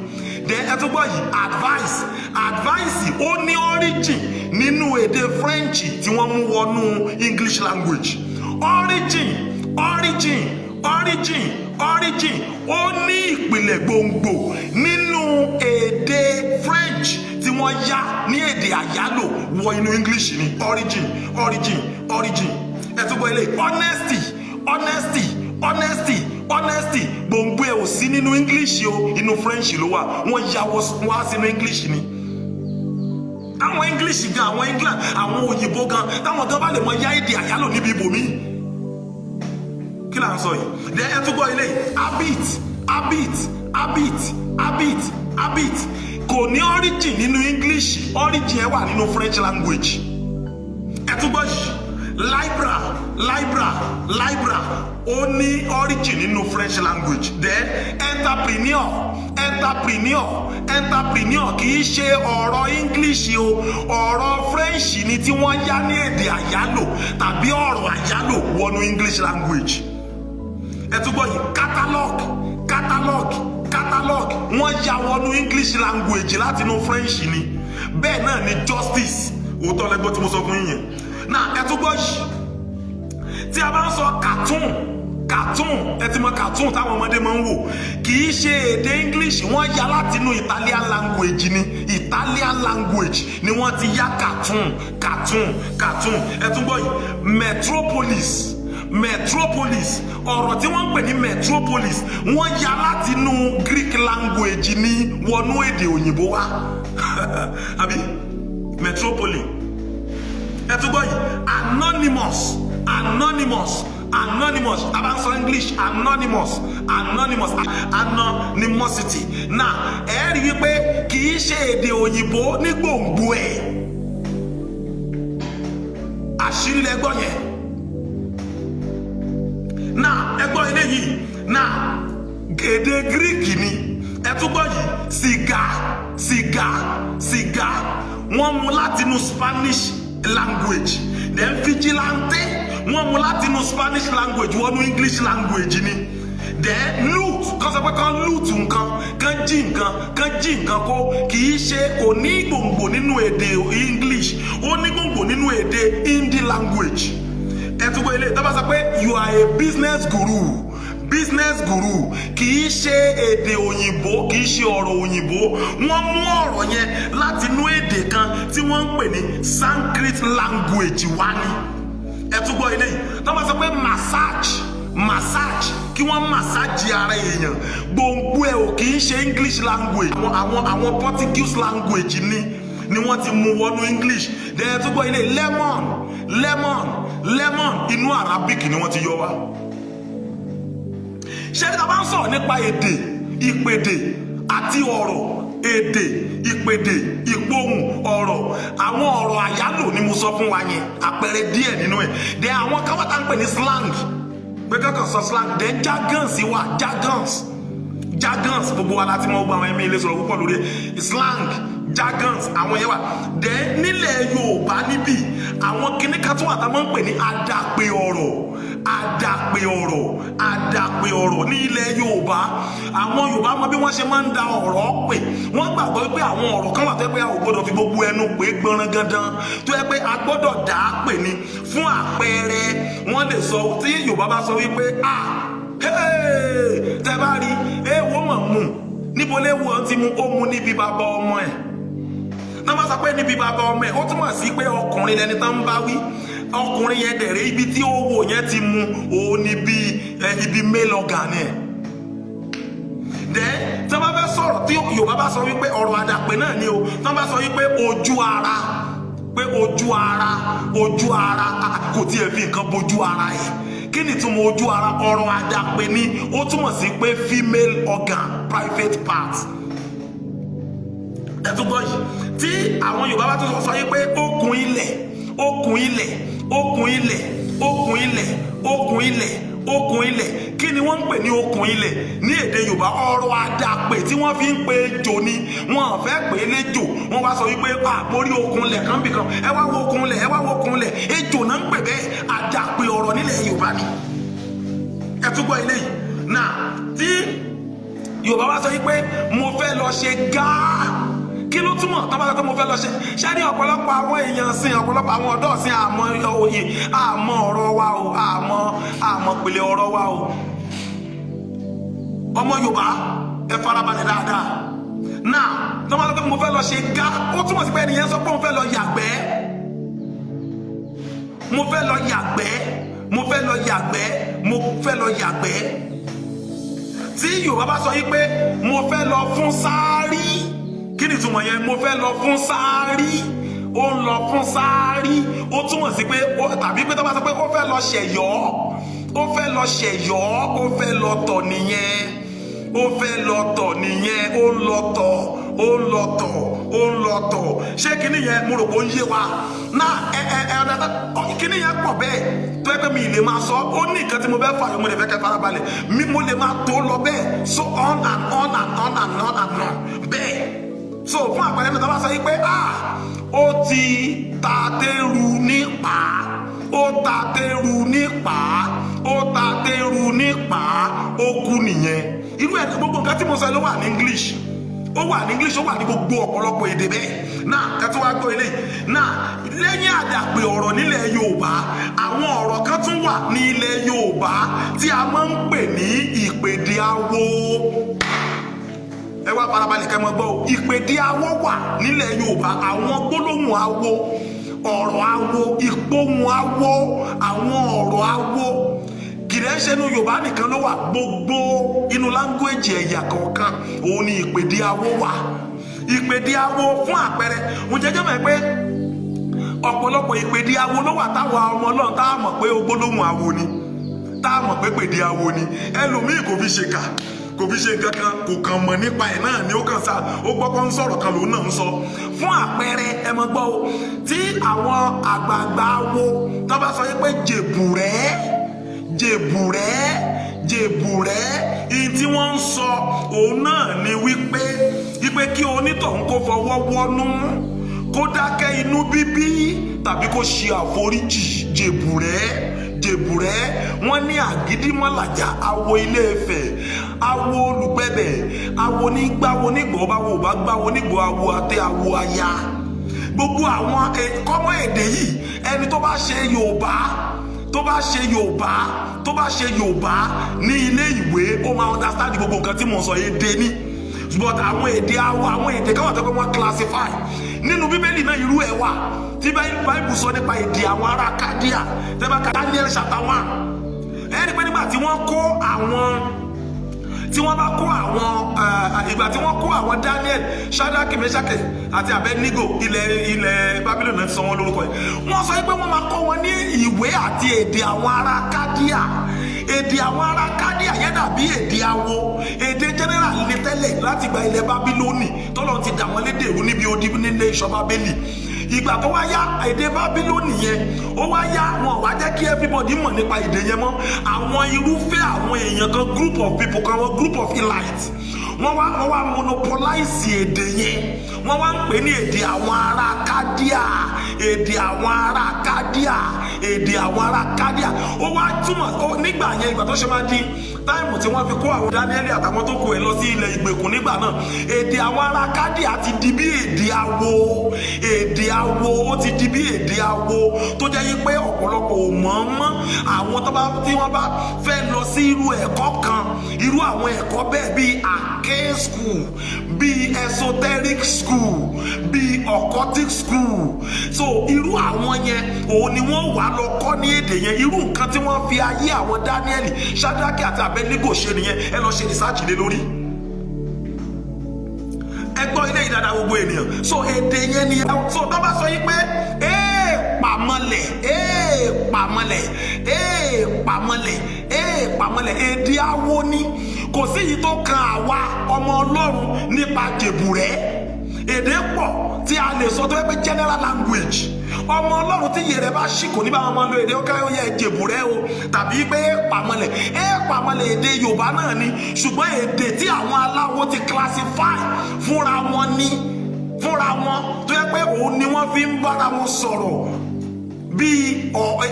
Then ẹ tún gbọ́ yìí: advice. Advice, ó ní origin nínú èdè French tí wọ́n mú wọnú English language. Origin, origin, origin, origin, ó ní ìpìlẹ̀ gbòǹgbò nínú èdè French tí wọ́n yá ní èdè àyálò wọ inú English ní. Origin, origin, origin. Ẹ tún gbọ́ ilé: honesty, honesty, honesty, honesty. Gbòǹgbò ẹ̀ ò sí nínú English o, inú French ló wà. Wọ́n yá wá sínú English ni. Àwọn English gan, àwọn England, àwọn òyìnbó gan, táwọn gan bá lè mọ yá èdè àyálò níbi ibòmíì, kí là ń sọ yìí? Then ẹ tún gbọ́ ilé: habit, habit, habit, habit, habit kò ní origin nínú English. Origin ẹ wà nínú French language. Ẹ tún gbọ́ yìí: libra, libra, libra, ó ní origin nínú French language. Then entrepreneur, entrepreneur, entrepreneur kì í ṣe ọ̀rọ̀ English o, ọ̀rọ̀ French ni tí wọ́n yá ní èdè àyálò tàbí ọ̀rọ̀ àyálò wọnú English language. Ẹ tún gbọ́ yìí: catalog, catalog, catalog, wọ́n ya wọnú English language láti inú French ni. Bẹ́ẹ̀ náà ni justice. Òótọ́ lẹ́gbọ́n tí mo sọ fún yín yẹn náà. Ẹ tún gbọ́ yìí, tí a bá ń sọ cartoon, cartoon, ẹ ti mọ cartoon táwọn ọmọdé máa ń wò, kì í ṣe èdè English. Wọ́n ya láti inú Italian language ni. Italian language ni wọ́n ti ya cartoon, cartoon, cartoon. Ẹ tún gbọ́ yìí: metropolis, metropolis. Ọ̀rọ̀ tí wọ́n ń pè ní metropolis, wọ́n ya láti inú Greek language ní wọnú èdè òyìnbó wá, àbí metropoli. Ẹ tún gbọ́ yìí: anonymous, anonymous, anonymous. Tá a bá ń sọ English, anonymous, anonymous, anonymosity. Now ẹ rí wípé kì í ṣe èdè òyìnbó ní gbòǹgbò ẹ̀. Àṣírí lẹ gbọ́ yẹn. Now ẹ gbọ́ eléyìí. Now èdè Greek ni. Ẹ tún gbọ́ yìí: sìgá, sìgá, sìgá, wọ́n mú látinú Spanish language. Then vigilante, wọ́n mú látinú Spanish language wọnú English language ni. Then loot, kan sọ pé kan loot nǹkan, kan jí nǹkan, kan jí nǹkan kó, kì í ṣe, kò ní gbòǹgbò nínú èdè English, ó ní gbòǹgbò nínú èdè Hindi language. Ẹ tún gbọ́ ilé tó bá sọ pé "You are a business guru." Business guru kì í ṣe èdè òyìnbó, kì í ṣe ọ̀rọ̀ òyìnbó. Wọ́n mú ọ̀rọ̀ yẹn láti inú èdè kan tí wọ́n ń pè ní Sanskrit language wá ní. Ẹ tún gbọ́ eléyìí, tó bá sọ pé massage, massage, kí wọ́n massage ara èèyàn, gbòǹgbò ẹ̀ ò kì í ṣe English language. Àwọn Portuguese language ni wọ́n ti mú wọnú English. Then ẹ tún gbọ́ ilé: lemon, lemon, lemon, inú Arabic ni wọ́n ti yọ wá. Ṣé ní ta bá ń sọ̀rọ̀ nípa èdè, ìpèdè àti ọ̀rọ̀, èdè, ìpèdè, ìpohùn ọ̀rọ̀, àwọn ọ̀rọ̀ àyálò ni mo sọ fún wa yẹn, àpẹẹrẹ díẹ̀ nínú ẹ̀. Then àwọn kan wà tá ń pè ní slang, pé kankan sọ slang. Then jargons wà, jargons, jargons, gbogbo wa láti mọ gbogbo àwọn ẹ̀mí ilé sọ̀rọ̀ púpọ̀ lórí ẹ̀. Slang, Jargons àwọn yẹn wà. Then nílẹ̀ Yorùbá níbí, àwọn kinní kan tún wà tá a máa ń pè ní àdàpè ọ̀rọ̀, àdàpè ọ̀rọ̀, àdàpè ọ̀rọ̀. Ní ilẹ̀ Yorùbá, àwọn Yorùbá mọ bí wọ́n ṣe máa ń da ọ̀rọ̀ pè. Wọ́n gbàgbọ́ pé àwọn ọ̀rọ̀ kan wà tó yẹ pé a ò gbọ́dọ̀ fi gbogbo ẹnu pé gbọ́nrán gandan, tó yẹ pé a gbọ́dọ̀ dà á pè ní. Fún àpẹẹrẹ, wọ́n lè sọ, tí Yorùbá bá sọ wípé, "Ah, tẹ bá rí èèwọ̀ mọ̀ mú níbo léwu ọ̀hún ti mú, ó mú níbi bàbá ọmọ ẹ̀." Tó bá sọ pé níbi bàbá ọmọ ẹ̀, ó túmọ̀ sí pé ọkùnrin lẹni tó ń bá wí. Ọkùnrin yẹn dẹ̀rẹ̀, ibi tí owó yẹn ti mú òun níbi ibi male organ ẹ̀. Then tí wọ́n bá fẹ́ sọ̀rọ̀, tí Yorùbá bá sọ wípé, ọ̀rọ̀ àdàpè náà ni o, tí wọ́n bá sọ wípé ojú ara, pé ojú ara, ojú ara, kò tiẹ̀ fi nǹkan bojú ara ẹ̀, kí ni ìtumọ̀ ojú ara? Ọ̀rọ̀ àdàpè ni. Ó túmọ̀ sí pé female organ, private part. Ẹ tún gbọ́ yìí, tí àwọn Yorùbá bá tún sọ yìí pé okùn ilẹ̀, okùn ilẹ̀, okùn ilẹ̀, okùn ilẹ̀, okùn ilẹ̀, okùn ilẹ̀, kí ni wọ́n ń pè ní okùn ilẹ̀ ní èdè Yorùbá? Ọ̀rọ̀ àdàpè tí wọ́n fi ń pe ejò ni. Wọ́n fẹ́ pè é léjò, wọ́n wá sọ wípé àpórí okùn ilẹ̀ kan bì kan, ẹ wá wo okùn ilẹ̀, ẹ wá wo okùn ilẹ̀. Ejò náà ń pè bẹ́ẹ̀. Àdàpè ọ̀rọ̀ nílẹ̀ Yorùbá ni. Ẹ tún gbọ́ eléyìí náà, tí Yorùbá wá sọ wípé mo fẹ́ lọ ṣe gáà, kí ló túmọ̀ tó bá sọ pé mo fẹ́ lọ ṣe? Ṣáà ọ̀pọ̀lọpọ̀ àwọn èèyàn sìn, ọ̀pọ̀lọpọ̀ àwọn ọ̀dọ́ sìn, àmọ́ òye, àmọ́ ọ̀rọ̀ wa o, àmọ́ pèlè ọ̀rọ̀ wa o. Ọmọ Yorùbá, ẹ farabalẹ̀ dáadáa náà. Tó bá sọ pé mo fẹ́ lọ ṣe gá, ó túmọ̀ sí pé ẹnìyẹn sọ pé òun fẹ́ lọ yàgbẹ́. Mo fẹ́ lọ yàgbẹ́, mo fẹ́ lọ yàgbẹ́, mo fẹ́ lọ yàgbẹ́. Tí Yorùbá bá sọ yí pé mo fẹ́ lọ fún sáárì, kí ni ìtumọ̀ yẹn? Mo fẹ́ lọ fún sáárì, ó ń lọ fún sáárì, ó túmọ̀ sí pé, tàbí pé tó bá sọ pé ó fẹ́ lọ ṣẹ̀yọ́, ó fẹ́ lọ ṣẹ̀yọ́, ó fẹ́ lọ tọ̀ nìyẹn, ó fẹ́ lọ tọ̀ nìyẹn, ó ń lọ tọ̀, ó ń lọ tọ̀, ó ń lọ tọ̀. Ṣé kíní yẹn, mo rò pé ó ń yé wa náà? Ẹ ẹ ẹ ọ̀dà, kíní yẹn pọ̀ bẹ́ẹ̀ tó yẹ pé mi lè máa sọ. Ó ní nǹkan tí mo fẹ́ fààyàn, mo lè fẹ́ kẹ́ farabalẹ̀ mi, mo lè máa tó lọ bẹ́ẹ̀, so on and on and on and on and on bẹ́ẹ̀. So fún àpẹẹrẹ mi, tó bá sọ yìí pé, ah, ó ti ta tẹ́rù nípa, ó ta tẹ́rù nípa, ó ta tẹ́rù nípa, ó kú nìyẹn. Irú ẹ̀, gbogbo nǹkan tí mo sọ ló wà ní English, ó wà ní English, ó wà ní gbogbo ọ̀pọ̀lọpọ̀ èdè bẹ́ẹ̀ náà. Kẹ́tù wá gbọ́ eléyìí náà. Lẹ́yìn àdàpè ọ̀rọ̀ nílẹ̀ Yorùbá, àwọn ọ̀rọ̀ kan tún wà ní ilẹ̀ Yorùbá tí a máa ń pè ní ìpèdè awo. Ẹ wá farabalẹ̀ kẹ́ mọ́ gbọ́ o. Ìpèdè awo wà nílẹ̀ Yorùbá. Àwọn gbólóhùn awo, ọ̀rọ̀ awo, ìpohùn awo, àwọn ọ̀rọ̀ awo, kìrẹ́ ṣe inú Yorùbá nìkan ló wà. Gbogbo inú language ẹ̀yà kọ̀ọ̀kan òun ni ìpèdè awo wà. Ìpèdè awo, fún àpẹẹrẹ, òun jẹjẹ mọ̀ pé ọ̀pọ̀lọpọ̀ ìpèdè awo ló wà táwa ọmọ Ọlọ́run tá a mọ̀ pé gbólóhùn awo ni, tá a mọ̀ pé pèdè awo ni. Ẹlòmíì kò fi ṣèkà, kò fi ṣe nǹkan kan, kò kàn mọ̀ nípa ẹ̀ náà ni. Ó kàn sá, ó gbọ́ pé ń sọ̀rọ̀ kan lòun náà ń sọ. Fún àpẹẹrẹ, ẹ mọ̀ gbọ́ o, tí àwọn àgbààgbà wo tó bá sọ yìí pé jèbùrẹ́, jèbùrẹ́, jèbùrẹ́, ìyí tí wọ́n ń sọ òun náà ni wípé kí onítọ̀hún kó fọwọ́ wọ́nú, kó dákẹ́ inú bíbí tàbí kó ṣe àforíjì. Jèbùrẹ́, jèbùrẹ́. Wọ́n ní àgídímọ̀làjà, awo Ilé Ifẹ̀, awo olùgbẹ̀bẹ̀, awo nígbàwo nígbò báwo bá gbáwo nígbò, awo àti awo aya, gbogbo àwọn kọ́mọ èdè yìí. Ẹni tó bá ṣe Yorùbá, tó bá ṣe Yorùbá, tó bá ṣe Yorùbá ní ilé ìwé, ó máa understand gbogbo nǹkan tí mo sọ yìí dé ní. But àwọn èdè awo, àwọn èdè káwọn tó pé wọ́n classify nínú Bíbélì náà, irú ẹ̀ wà tí Báìbù sọ nípa èdè àwọn ará Kádíà. Tẹ́ bá ka Daniel chapter 1, ẹ rí pé nígbà tí wọ́n kó àwọn, tí wọ́n bá kó àwọn, ìgbà tí wọ́n kó àwọn Daniel, Shadrach, Meshach àti Abednego, ilẹ̀ Babylon náà ti sọ wọ́n lórúkọ yìí, wọ́n sọ pé wọ́n máa kọ́ wọn ní ìwé àti èdè àwọn ará Kádíà. Èdè àwọn ará Kádíà yẹn dàbí èdè awo, èdè general ní tẹ́lẹ̀ láti gba ilẹ̀ Bábílónì tọ́lọ́ ti dà wọ́n lédè ìrú níbi odi nílé ìṣọ́ Bábélì. Ìgbà tó wá yá, èdè Bábílónì yẹn, ó wá yá, wọn wá jẹ́ kí everybody mọ̀ nípa èdè yẹn mọ́. Àwọn irúfẹ́ àwọn èèyàn kan, group of people kan, àwọn group of elite, Wọ́n wá monopolize èdè yẹn. Wọ́n wá ń pè ní èdè àwọn ará Kádíà, èdè àwọn ará Kádíà, èdè àwọn ará Kádíà. Ó wá túmọ̀ ó nígbà yẹn, ìgbà tó ṣe máa di time tí wọ́n fi kó àwọn Dáníẹ́lì àtàwọn tó kù ẹ̀ lọ sí ilẹ̀ ìgbèkùn nígbà náà, èdè àwọn ará Kádíà ti di bí èdè awo, èdè awo. Ó ti di bí èdè awo tó jẹ́ yí pé ọ̀pọ̀lọpọ̀ ò mọ̀ ọ́n mọ́. Àwọn tó bá tí wọ́n bá fẹ́ lọ sí irú ẹ̀kọ́ kan, irú àwọn ẹ̀kọ́ bẹ́ẹ̀ bíi arcane school, bíi esoteric school, bíi occultic school, so irú àwọn yẹn, òun ni wọ́n wà lọ kọ́ ní èdè yẹn. Irú nǹkan tí wọ́n fi ayé àwọn Dáníẹ́lì, Ṣádákì àti Abednego ṣe nìyẹn. Ẹ lọ ṣe research lé lórí. Ẹ gbọ́ ilé yìí dáadáa, gbogbo ènìyàn. So èdè yẹn ni. So tó bá sọ yìí pé ee pàmọ́lẹ̀, ee pàmọ́lẹ̀, ee pàmọ́lẹ̀, ee pàmọ́lẹ̀, èdè awo ni. Kò sí yìí tó kan àwa ọmọ Ọlọ́run nípa jèbùrẹ́. Èdè pọ̀ tí a lè sọ tó yẹ pé general language. Ọmọ Ọlọ́run tí iye rẹ̀ bá ṣì, kò ní bá wọn máa lo èdè ó káyọ̀ yẹ jèbùrẹ́ o tàbí pé pàmọ́lẹ̀, ẹ pàmọ́lẹ̀. Èdè Yorùbá náà ni, ṣùgbọ́n èdè tí àwọn aláwo ti classify fúnra wọn ní fúnra wọn, tó yẹ pé òun ni wọ́n fi ń bára wọn sọ̀rọ̀ bíi ohun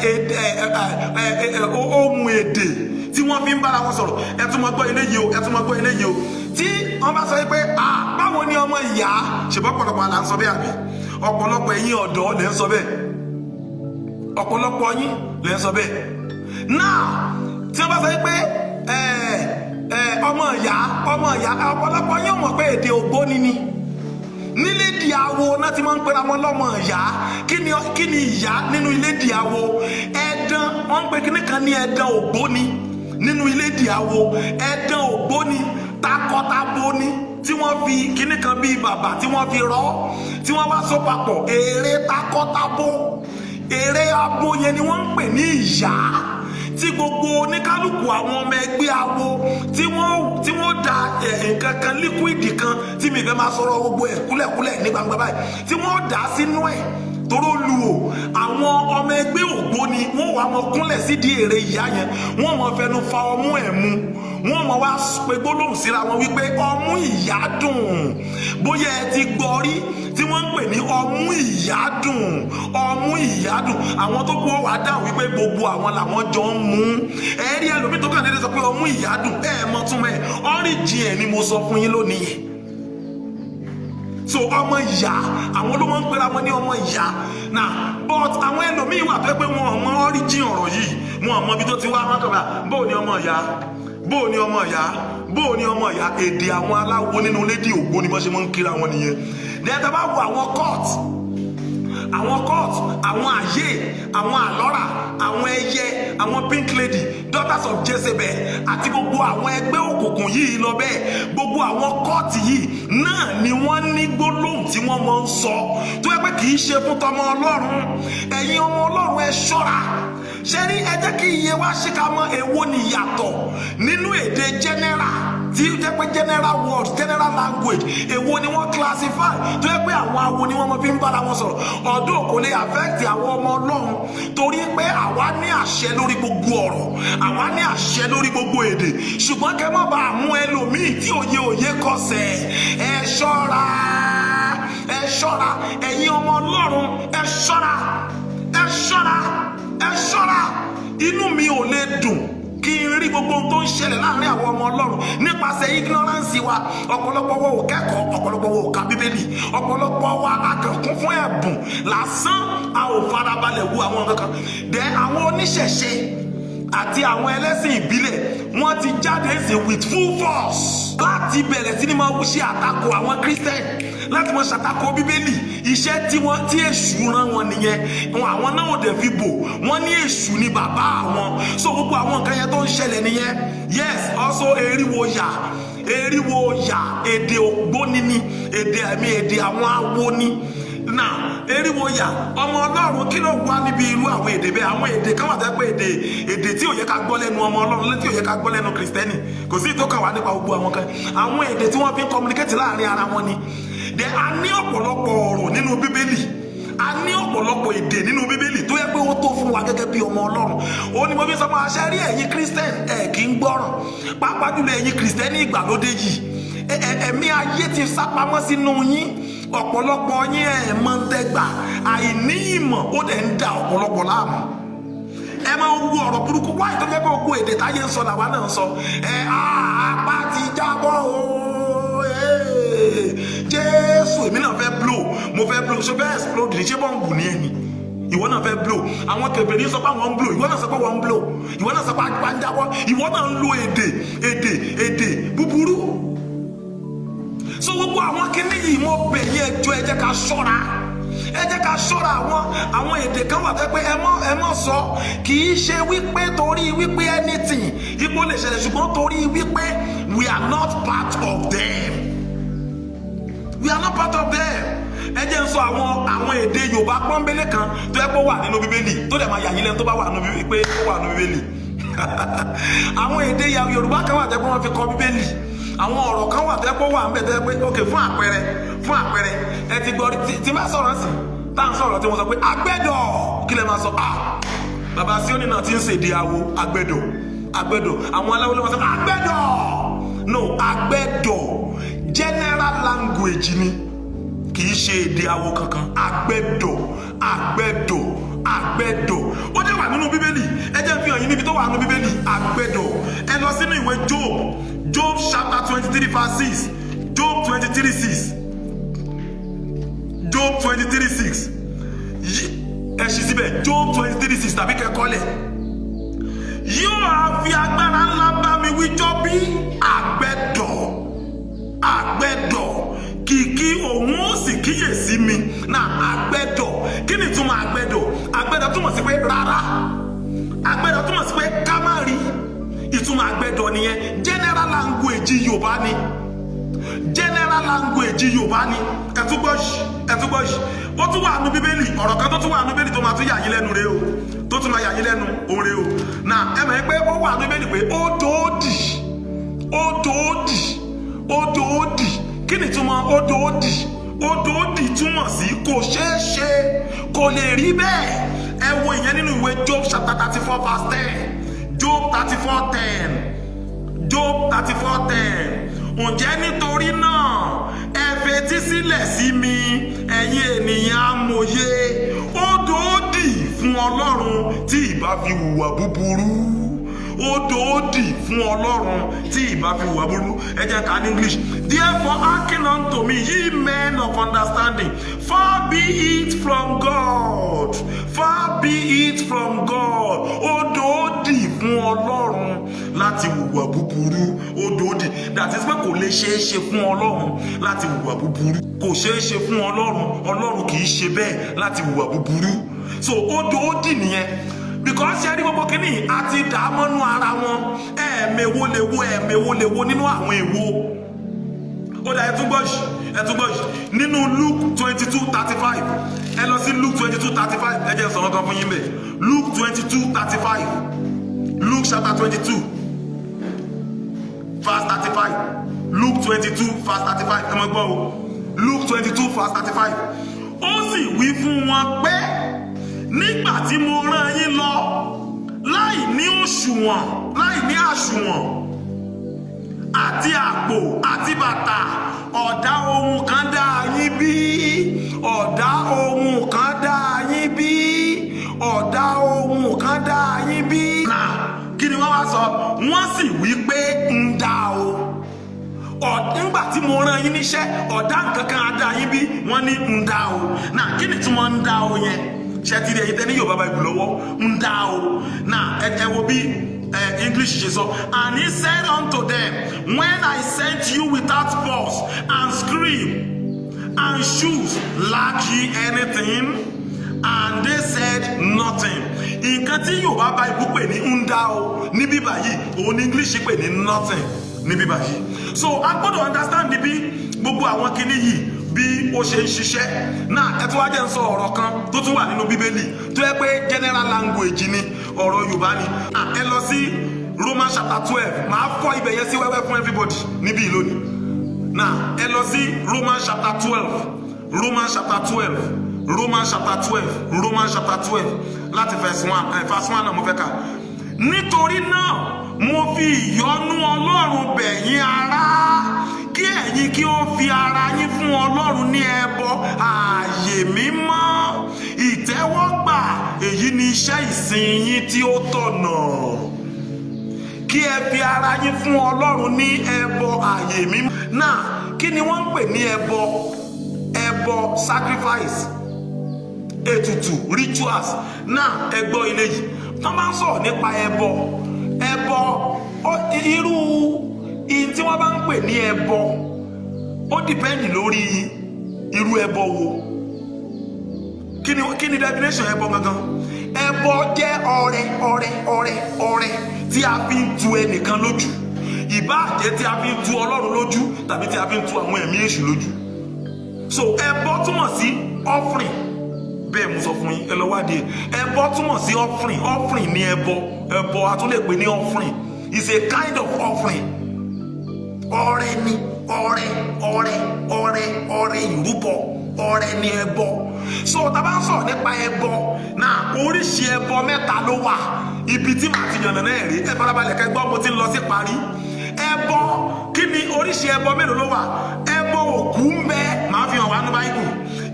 èdè tí wọ́n fi ń bára wọn sọ̀rọ̀. Ẹ tún máa gbọ́ eléyìí o, ẹ tún máa gbọ́ eléyìí o. Tí wọ́n bá sọ pé, "Ah, báwo ni ọmọ ìyá?" Ṣùgbọ́n ọ̀pọ̀lọpọ̀ àlà ń sọ bẹ́ẹ̀, àbí? Ọ̀pọ̀lọpọ̀ ẹ̀yin ọ̀dọ́ lẹ́ ń sọ bẹ́ẹ̀, ọ̀pọ̀lọpọ̀ yín lẹ́ ń sọ bẹ́ẹ̀ náà. Tí wọ́n bá sọ pé ọmọ ìyá, ọmọ ìyá, ọ̀pọ̀lọpọ̀ yín ò mọ̀ pé èdè ògbóni ni. Nílé di awo náà ti máa ń pera wọn lọ́mọ ìyá. Kí ni ìyá nínú ilé di awo? Ẹ̀dán. Wọ́n ń pe kíní kan ní ẹ̀dán ògbóni nínú ilé di awo. Ẹ̀dán ògbóni takọtabo ni, tí wọ́n fi kíní kan bíi bàbà tí wọ́n fi rọ́, tí wọ́n wá so papọ̀. Èrè takọtabo, èrè abo yẹn ni wọ́n ń pè ní ìyá, tí gbogbo oníkálukú àwọn ọmọ ẹgbẹ́ awo tí wọ́n da nǹkan kan, liquid kan tí mi fẹ́ máa sọ̀rọ̀ gbogbo ẹ̀ kúlẹ̀kúlẹ̀ ní gbangba báyìí, tí wọ́n dà á sínú ẹ̀ toró lu o. Àwọn ọmọ ẹgbẹ́ ògbóni, wọ́n wà mọ kúnlẹ̀ sídìí èrè ìyá yẹn, wọ́n mọ fẹnu fa ọmú ẹ̀ mu, wọ́n mọ wá pé gbólóhùn síra wọn wípé ọmú ìyá dùn. Bóyá ẹ ti gbọ́ rí tí wọ́n ń pè ní ọmú ìyá dùn, ọmú ìyá dùn. Àwọn tó kú wàá dáhùn wípé gbogbo àwọn làwọn jọ ń mú. Ẹ rí ẹlòmíì tó kàn déédéé sọ pé ọmú ìyá dùn, ẹ mọ túmọ̀ ẹ. Origin ẹ ni mo sọ fún yín lónìí yẹn. So ọmọ ìyá, àwọn ló máa ń pera wọn ní ọmọ ìyá náà. But àwọn ẹlòmíì wà tó yẹ pé wọn ò mọ origin ọ̀rọ̀ yìí, wọn ò mọ ibi tó ti wá. Wọn kàn bá, "Bó ni ọmọ ìyá? Bó ni ọmọ ìyá? Bó ni ọmọ ìyá?" Èdè àwọn aláwo nínú lédè ògbóni, bó ṣe máa ń kíra wọn nìyẹn. Then tá bá wo àwọn cult, àwọn cult, àwọn àyè, àwọn àlọ́rà, àwọn ẹyẹ, àwọn Pink Lady, Daughters of Jezebel àti gbogbo àwọn ẹgbẹ́ òkùnkùn yìí lọ bẹ́ẹ̀, gbogbo àwọn cult yìí náà ni wọ́n ní gbólóhùn tí wọ́n máa ń sọ tó yẹ pé kì í ṣe fún tọmọ Ọlọ́run. Ẹ̀yin ọmọ Ọlọ́run, ẹ ṣọ́ra. Ṣe rí, ẹ jẹ́ kí iye wá ṣíkà mọ́ èwo ni ìyàtọ̀ nínú èdè general tí ó jẹ́ pé general word, general language. Èwo ni wọ́n classify tó yẹ pé àwọn awo ni wọ́n máa fi ń bára wọn sọ̀rọ̀? Ọdún kò lè affect àwọn ọmọ Ọlọ́run, torí pé àwa ní àṣẹ lórí gbogbo ọ̀rọ̀, àwa ní àṣẹ lórí gbogbo èdè. Ṣùgbọ́n kẹ́ má bàa mú ẹlòmíì tí òye òye kọsẹ̀. Ẹ ṣọ́ra, ẹ ṣọ́ra. Ẹ̀yin ọmọ Ọlọ́run, ẹ ṣọ́ra, ẹ ṣọ́ra, ẹ ṣọ́ra. Inú mi ò lè dùn kí n rí gbogbo ohun tó ń ṣẹlẹ̀ láàrin àwọn ọmọ Ọlọ́run nípasẹ̀ ignorance wa. Ọ̀pọ̀lọpọ̀ wa ò kẹ́kọ̀ọ́, ọ̀pọ̀lọpọ̀ wa ò ka Bíbélì, ọ̀pọ̀lọpọ̀ wa a kàn kún fún ẹ̀bùn lásán. A ò farabalẹ̀ wo àwọn kankan dẹ. Àwọn oníṣẹ̀ṣe àti àwọn ẹlẹ́sìn ìbílẹ̀, wọ́n ti jáde sí with full force láti bẹ̀rẹ̀ sí ni máa ṣe àtakò àwọn Christian, láti máa ṣàtakò Bíbélì. Iṣẹ́ tí wọ́n tí èṣù rán wọn nìyẹn. Wọn àwọn náà ò dẹ̀ fi bò wọ́n ní èṣù ni bàbá àwọn. So gbogbo àwọn nǹkan yẹn tó ń ṣẹlẹ̀ nìyẹn. Yes, also eriwo yà, eriwo yà, èdè ògbóni ni, èdè ẹ̀mí, èdè àwọn awo ni. Now, eriwo yà, ọmọ Ọlọ́run, kí ló wá níbi irú àwọn èdè bẹ́ẹ̀? Àwọn èdè kan wà tẹ́ pé èdè tí ò yẹ ká gbọ́ lẹ́nu ọmọ Ọlọ́run, tí ò yẹ ká gbọ́ lẹ́nu Kristẹni. Kò sí ìtọ́ka wà nípa gbogbo àwọn kan. Àwọn èdè tí wọ́n fi ń communicate láàrin ara wọn ni. Then a ní ọ̀pọ̀lọpọ̀ ọ̀rọ̀ nínú Bíbélì, a ní ọ̀pọ̀lọpọ̀ èdè nínú Bíbélì tó yẹ pé ó tó fún wa gẹ́gẹ́ bí ọmọ Ọlọ́run. Ó ní mo fi sọ fún aṣẹ́ rí, ẹ̀yin Christian, ẹ̀ kì í gbọ́ràn, pàápàá jùlọ ẹ̀yin Kristẹni ìgbàlódé yìí. Ẹ̀mí ayé ti sápamọ́ sínú yín. Ọ̀pọ̀lọpọ̀ yín, ẹ̀ mọ̀ ń tẹ́gbà. Àìní ìmọ̀, ó dẹ̀ ń da ọ̀pọ̀lọpọ̀ láàmú. Ẹ máa ń wo ọ̀rọ̀ burúkú wáyé tó jẹ́ pé gbogbo èdè táyé ń sọ làwa náà ń sọ. Ẹ apá ti jábọ́ o. Jésù, èmi náà fẹ́ blow, mo fẹ́ blow. Ṣé fẹ́ explode ní? Ṣé bọ́ǹbù ní ẹni ìwọ náà fẹ́ blow? Àwọn kèfèrí sọ pé àwọn ń blow, ìwọ náà sọ pé wọ́n ń blow, ìwọ náà sọ pé apá ń jábọ́, ìwọ náà ń lo èdè búburú. So gbogbo àwọn kinní yìí, mo bẹ̀ yín, ẹ jọ̀ọ́, ẹ jẹ́ ká ṣọ́ra, ẹ jẹ́ ká ṣọ́ra. Àwọn èdè kan wà tẹ́ pé ẹ mọ́ sọ. Kì í ṣe wípé torí wípé anything ipò lè ṣẹlẹ̀, ṣùgbọ́n torí wípé we are not part of them, we are not part of them. Ẹ jẹ́ ń sọ àwọn èdè Yorùbá pọ́nbélé kan tó yẹ kó wà nínú Bíbélì, tó dẹ̀ máa yà yín lẹ́nu tó bá wà nínú Bíbélì, pé ó wà nínú Bíbélì. Àwọn èdè Yorùbá kan wà tẹ́ pé wọ́n fi kọ Bíbélì. Àwọn ọ̀rọ̀ kan wà tẹ́ pé ó wà ń bẹ̀ tẹ́ pé, ok, fún àpẹẹrẹ, ẹ ti gbọ́ tí bá sọ̀rọ̀ sí, tá à ń sọ̀rọ̀, tí wọ́n sọ pé agbẹ́dọ̀, kí lẹ máa sọ? Ah, bàbá Síónì náà ti ń ṣèdí awo. Agbẹ́dọ̀, agbẹ́dọ̀, àwọn aláwo ló máa sọ agbẹ́dọ̀. No, agbẹ́dọ̀ general language ni, kì í ṣe èdè awo kankan. Agbẹ́dọ̀, agbẹ́dọ̀, agbẹ́dọ̀, ó dẹ̀ wà nínú Bíbélì. Ẹ jẹ́ n fi hàn yín níbi tó wà nínú Bíbélì. Agbẹ́dọ̀, ẹ lọ sínú ìwé Job, Job chapter 23 verse 6, Job 23:6, Job 23:6. Ẹ ṣí síbẹ̀, Job 23:6, tàbí kẹ́kọ́lẹ̀. Yóò á fi agbára ńlá bá mi wíjọ́ bí? Àgbẹ̀dọ̀, àgbẹ̀dọ̀, kìkì òun ó sì kíyèsí mi náà. Àgbẹ̀dọ̀, kí ni ìtumọ̀ àgbẹ̀dọ̀? Àgbẹ̀dọ̀ túmọ̀ sí pé rárá. Àgbẹ̀dọ̀ túmọ̀ sí pé ká má rí. Ìtumọ̀ àgbẹ̀dọ̀ nìyẹn. General language Yorùbá ni, general language Yorùbá ni. Ẹtúgbọ́sì, ẹtúgbọ́sì, ó tún wà nù Bíbélì. Ọ̀rọ̀ kan tó tún wà nù Bíbélì tó máa tún yà yín lẹ́nu rèé o, tó tún máa yà yín lẹ́nu òun rèé o. Náà ẹ mọ̀ pé ó wà nù Bíbélì pé ó dòódì, ó dòódì, ó dòódì. Kí ni ìtumọ̀ ó dòódì? Ó dòódì túmọ̀ sí kò ṣeé ṣe, kò lè rí bẹ́ẹ̀. Ẹ wo ìyẹn nínú ìwé Job chapter 34 verse 10, Job 34:10, Job 34:10. Ǹjẹ́ nítorí náà, ẹ fetí sílẹ̀ sí mi, ẹ̀yin ènìyàn amòye. Ó dòódì fún Ọlọ́run tí ìbá fi hùwà búburú. Ó dòódì fún Ọlọ́run tí ìbá fi hùwà búburú. Ẹ jẹ́ ká ní English: "Therefore hearken unto me, ye men of understanding. Far be it from God, far be it from God." Ó dòódì fún Ọlọ́run láti hùwà búburú. Ó dòódì, that is pé kò lè ṣeé ṣe fún Ọlọ́run láti hùwà búburú. Kò ṣeé ṣe fún Ọlọ́run. Ọlọ́run kì í ṣe bẹ́ẹ̀ láti hùwà búburú. So ó dòódì nìyẹn, because ṣe rí gbogbo kínní àti dààmọ́nú ara wọn. Ẹ̀ẹ̀mẹ̀wo lè wo, ẹ̀ẹ̀mẹ̀wo lè wo nínú àwọn èwo? Ó dà, ẹ tún gbọ́ yìí nínú Luke 22:35. Ẹ lọ sí Luke 22:35. Ẹ jẹ́ n sọ̀rọ̀ kan fún yín bẹ́ẹ̀. Luke 22:35, Luke chapter 22 verse 35, Luke 22 verse 35. Ẹ mọ̀ gbọ́ o, Luke 22 verse 35. Ó sì wí fún wọn pé, nígbà tí mo rán yín lọ láì ní òṣùwọ̀n, láì ní àṣùwọ̀n àti àpò àti bàtà, ọ̀dá ohun kan dá yín bí? Ọ̀dá ohun kan dá yín bí? Ọ̀dá ohun kan dá yín bí? Náà kí ni wọ́n wá sọ? Wọ́n sì wí pé ń dá o. Nígbà tí mo rán yín níṣẹ́, ọ̀dá nǹkan kan á dá yín bí? Wọ́n ní ń dá o. Náà kí ni tí wọ́n ń dá o yẹn? Ṣé ti rí ẹyin tẹ́ ní Yorùbá Bible lọ́wọ́? Ń dá o. Náà ẹ wo bí English ṣe sọ: "And he said unto them, When I sent you without purse and scrip and shoes, lack ye anything? And they said, Nothing." Nǹkan tí Yorùbá Bible pè ní ń dá o ní bíbà yìí, òun ní English pè ní nothing ní bíbà yìí. So a gbọ́dọ̀ understand bí gbogbo àwọn kinní yìí, bí ó ṣe ń ṣiṣẹ́. Náà ẹ tún wá jẹ́ ń sọ ọ̀rọ̀ kan tó tún wà nínú Bíbélì tó yẹ pé general language ni, ọ̀rọ̀ Yorùbá ni. Ẹ lọ sí Romans chapter 12. Màá fọ́ ibẹ̀ yẹn sí wẹ́wẹ́ fún everybody níbí lónìí. Náà ẹ lọ sí Romans chapter 12, Romans chapter 12, Romans chapter 12, Romans chapter 12, láti verse 1. Verse 1 náà mo fẹ́ kà. Nítorí náà mo fi ìyọ́nú Ọlọ́run bẹ̀ yín, ará, Kí ẹ̀yin kí ó fi ara yín fún Ọlọ́run ní ẹbọ ààyè mímọ́, ìtẹ́wọ́gbà. Èyí ni iṣẹ́ ìsìn yín tí ó tọ̀nà. Kí ẹ fi ara yín fún Ọlọ́run ní ẹbọ ààyè mímọ́. Náà, kí ni wọ́n ń pè ní ẹbọ? Ẹbọ, sacrifice, ètùtù, rituals. Náà, ẹ gbọ́ ilé yìí. Tó máa ń sọ̀rọ̀ nípa ẹbọ, ẹbọ, irú ihun tí wọ́n bá ń pè ní ẹbọ, ó depend lórí irú ẹbọ wo. Kí ni definition ẹbọ gangan? Ẹbọ jẹ́ ọrẹ, ọrẹ, ọrẹ, ọrẹ tí a fi ń tu ẹnìkan lójú, ìbáà jẹ́ tí a fi ń tu Ọlọ́run lójú tàbí tí a fi ń tu àwọn ẹ̀mí èṣù lójú. So ẹbọ túmọ̀ sí offering. Bẹ́ẹ̀ mo sọ fún yín, ẹ lọ wádìí ẹ. Ẹbọ túmọ̀ sí offering. Offering ní ẹbọ. Ẹbọ, a tún lè pè ní offering, is a kind of offering. Ọrẹ ni ọrẹ, ọrẹ, ọrẹ, ọrẹ ìrúbọ, ọrẹ ni ẹbọ. So tá a bá ń sọ̀rọ̀ nípa ẹbọ náà, oríṣi ẹbọ mẹ́ta ló wà. Ibi tí màá ti yànnà náà rí, ẹ farabalẹ̀ kẹ́ gbọ́, mo ti ń lọ sí parí. Ẹbọ, kí ni oríṣi ẹbọ mélòó ló wà? Ẹbọ òkú ń bẹ, màá fi hàn wá ní Báíbù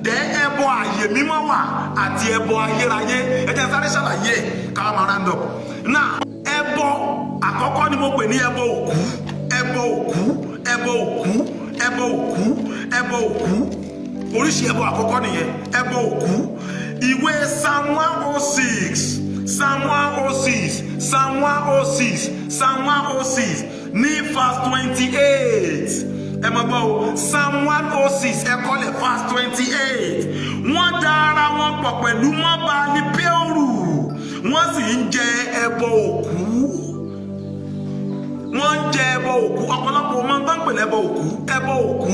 dẹ. Ẹbọ àyè mímọ́ wà àti ẹbọ ayérayé. Ẹ jẹ́ sáré ṣàlàyé ẹ̀ káwọn máa round up. Náà, ẹbọ àkọ́kọ́ ni mo pè ní ẹbọ òkú. Ẹbọ òkú, ẹbọ òkú, ẹbọ òkú, ẹbọ òkú. Oríṣi ẹbọ àkọ́kọ́ nìyẹn, ẹbọ òkú. Ìwé Psalm 106, Psalm 106, Psalm 106, Psalm 106 ní verse 28. Ẹ mọ̀ gbọ́ o, Psalm 106, ẹ kọ́lẹ̀, verse 28. Wọ́n da ara wọn pọ̀ pẹ̀lú mọ́ Baálì Péórù, wọ́n sì ń jẹ ẹbọ òkú. Wọ́n ń jẹ ẹbọ òkú. Ọ̀pọ̀lọpọ̀ ọmọ tó ń pè lẹ́bọ òkú. Ẹbọ òkú,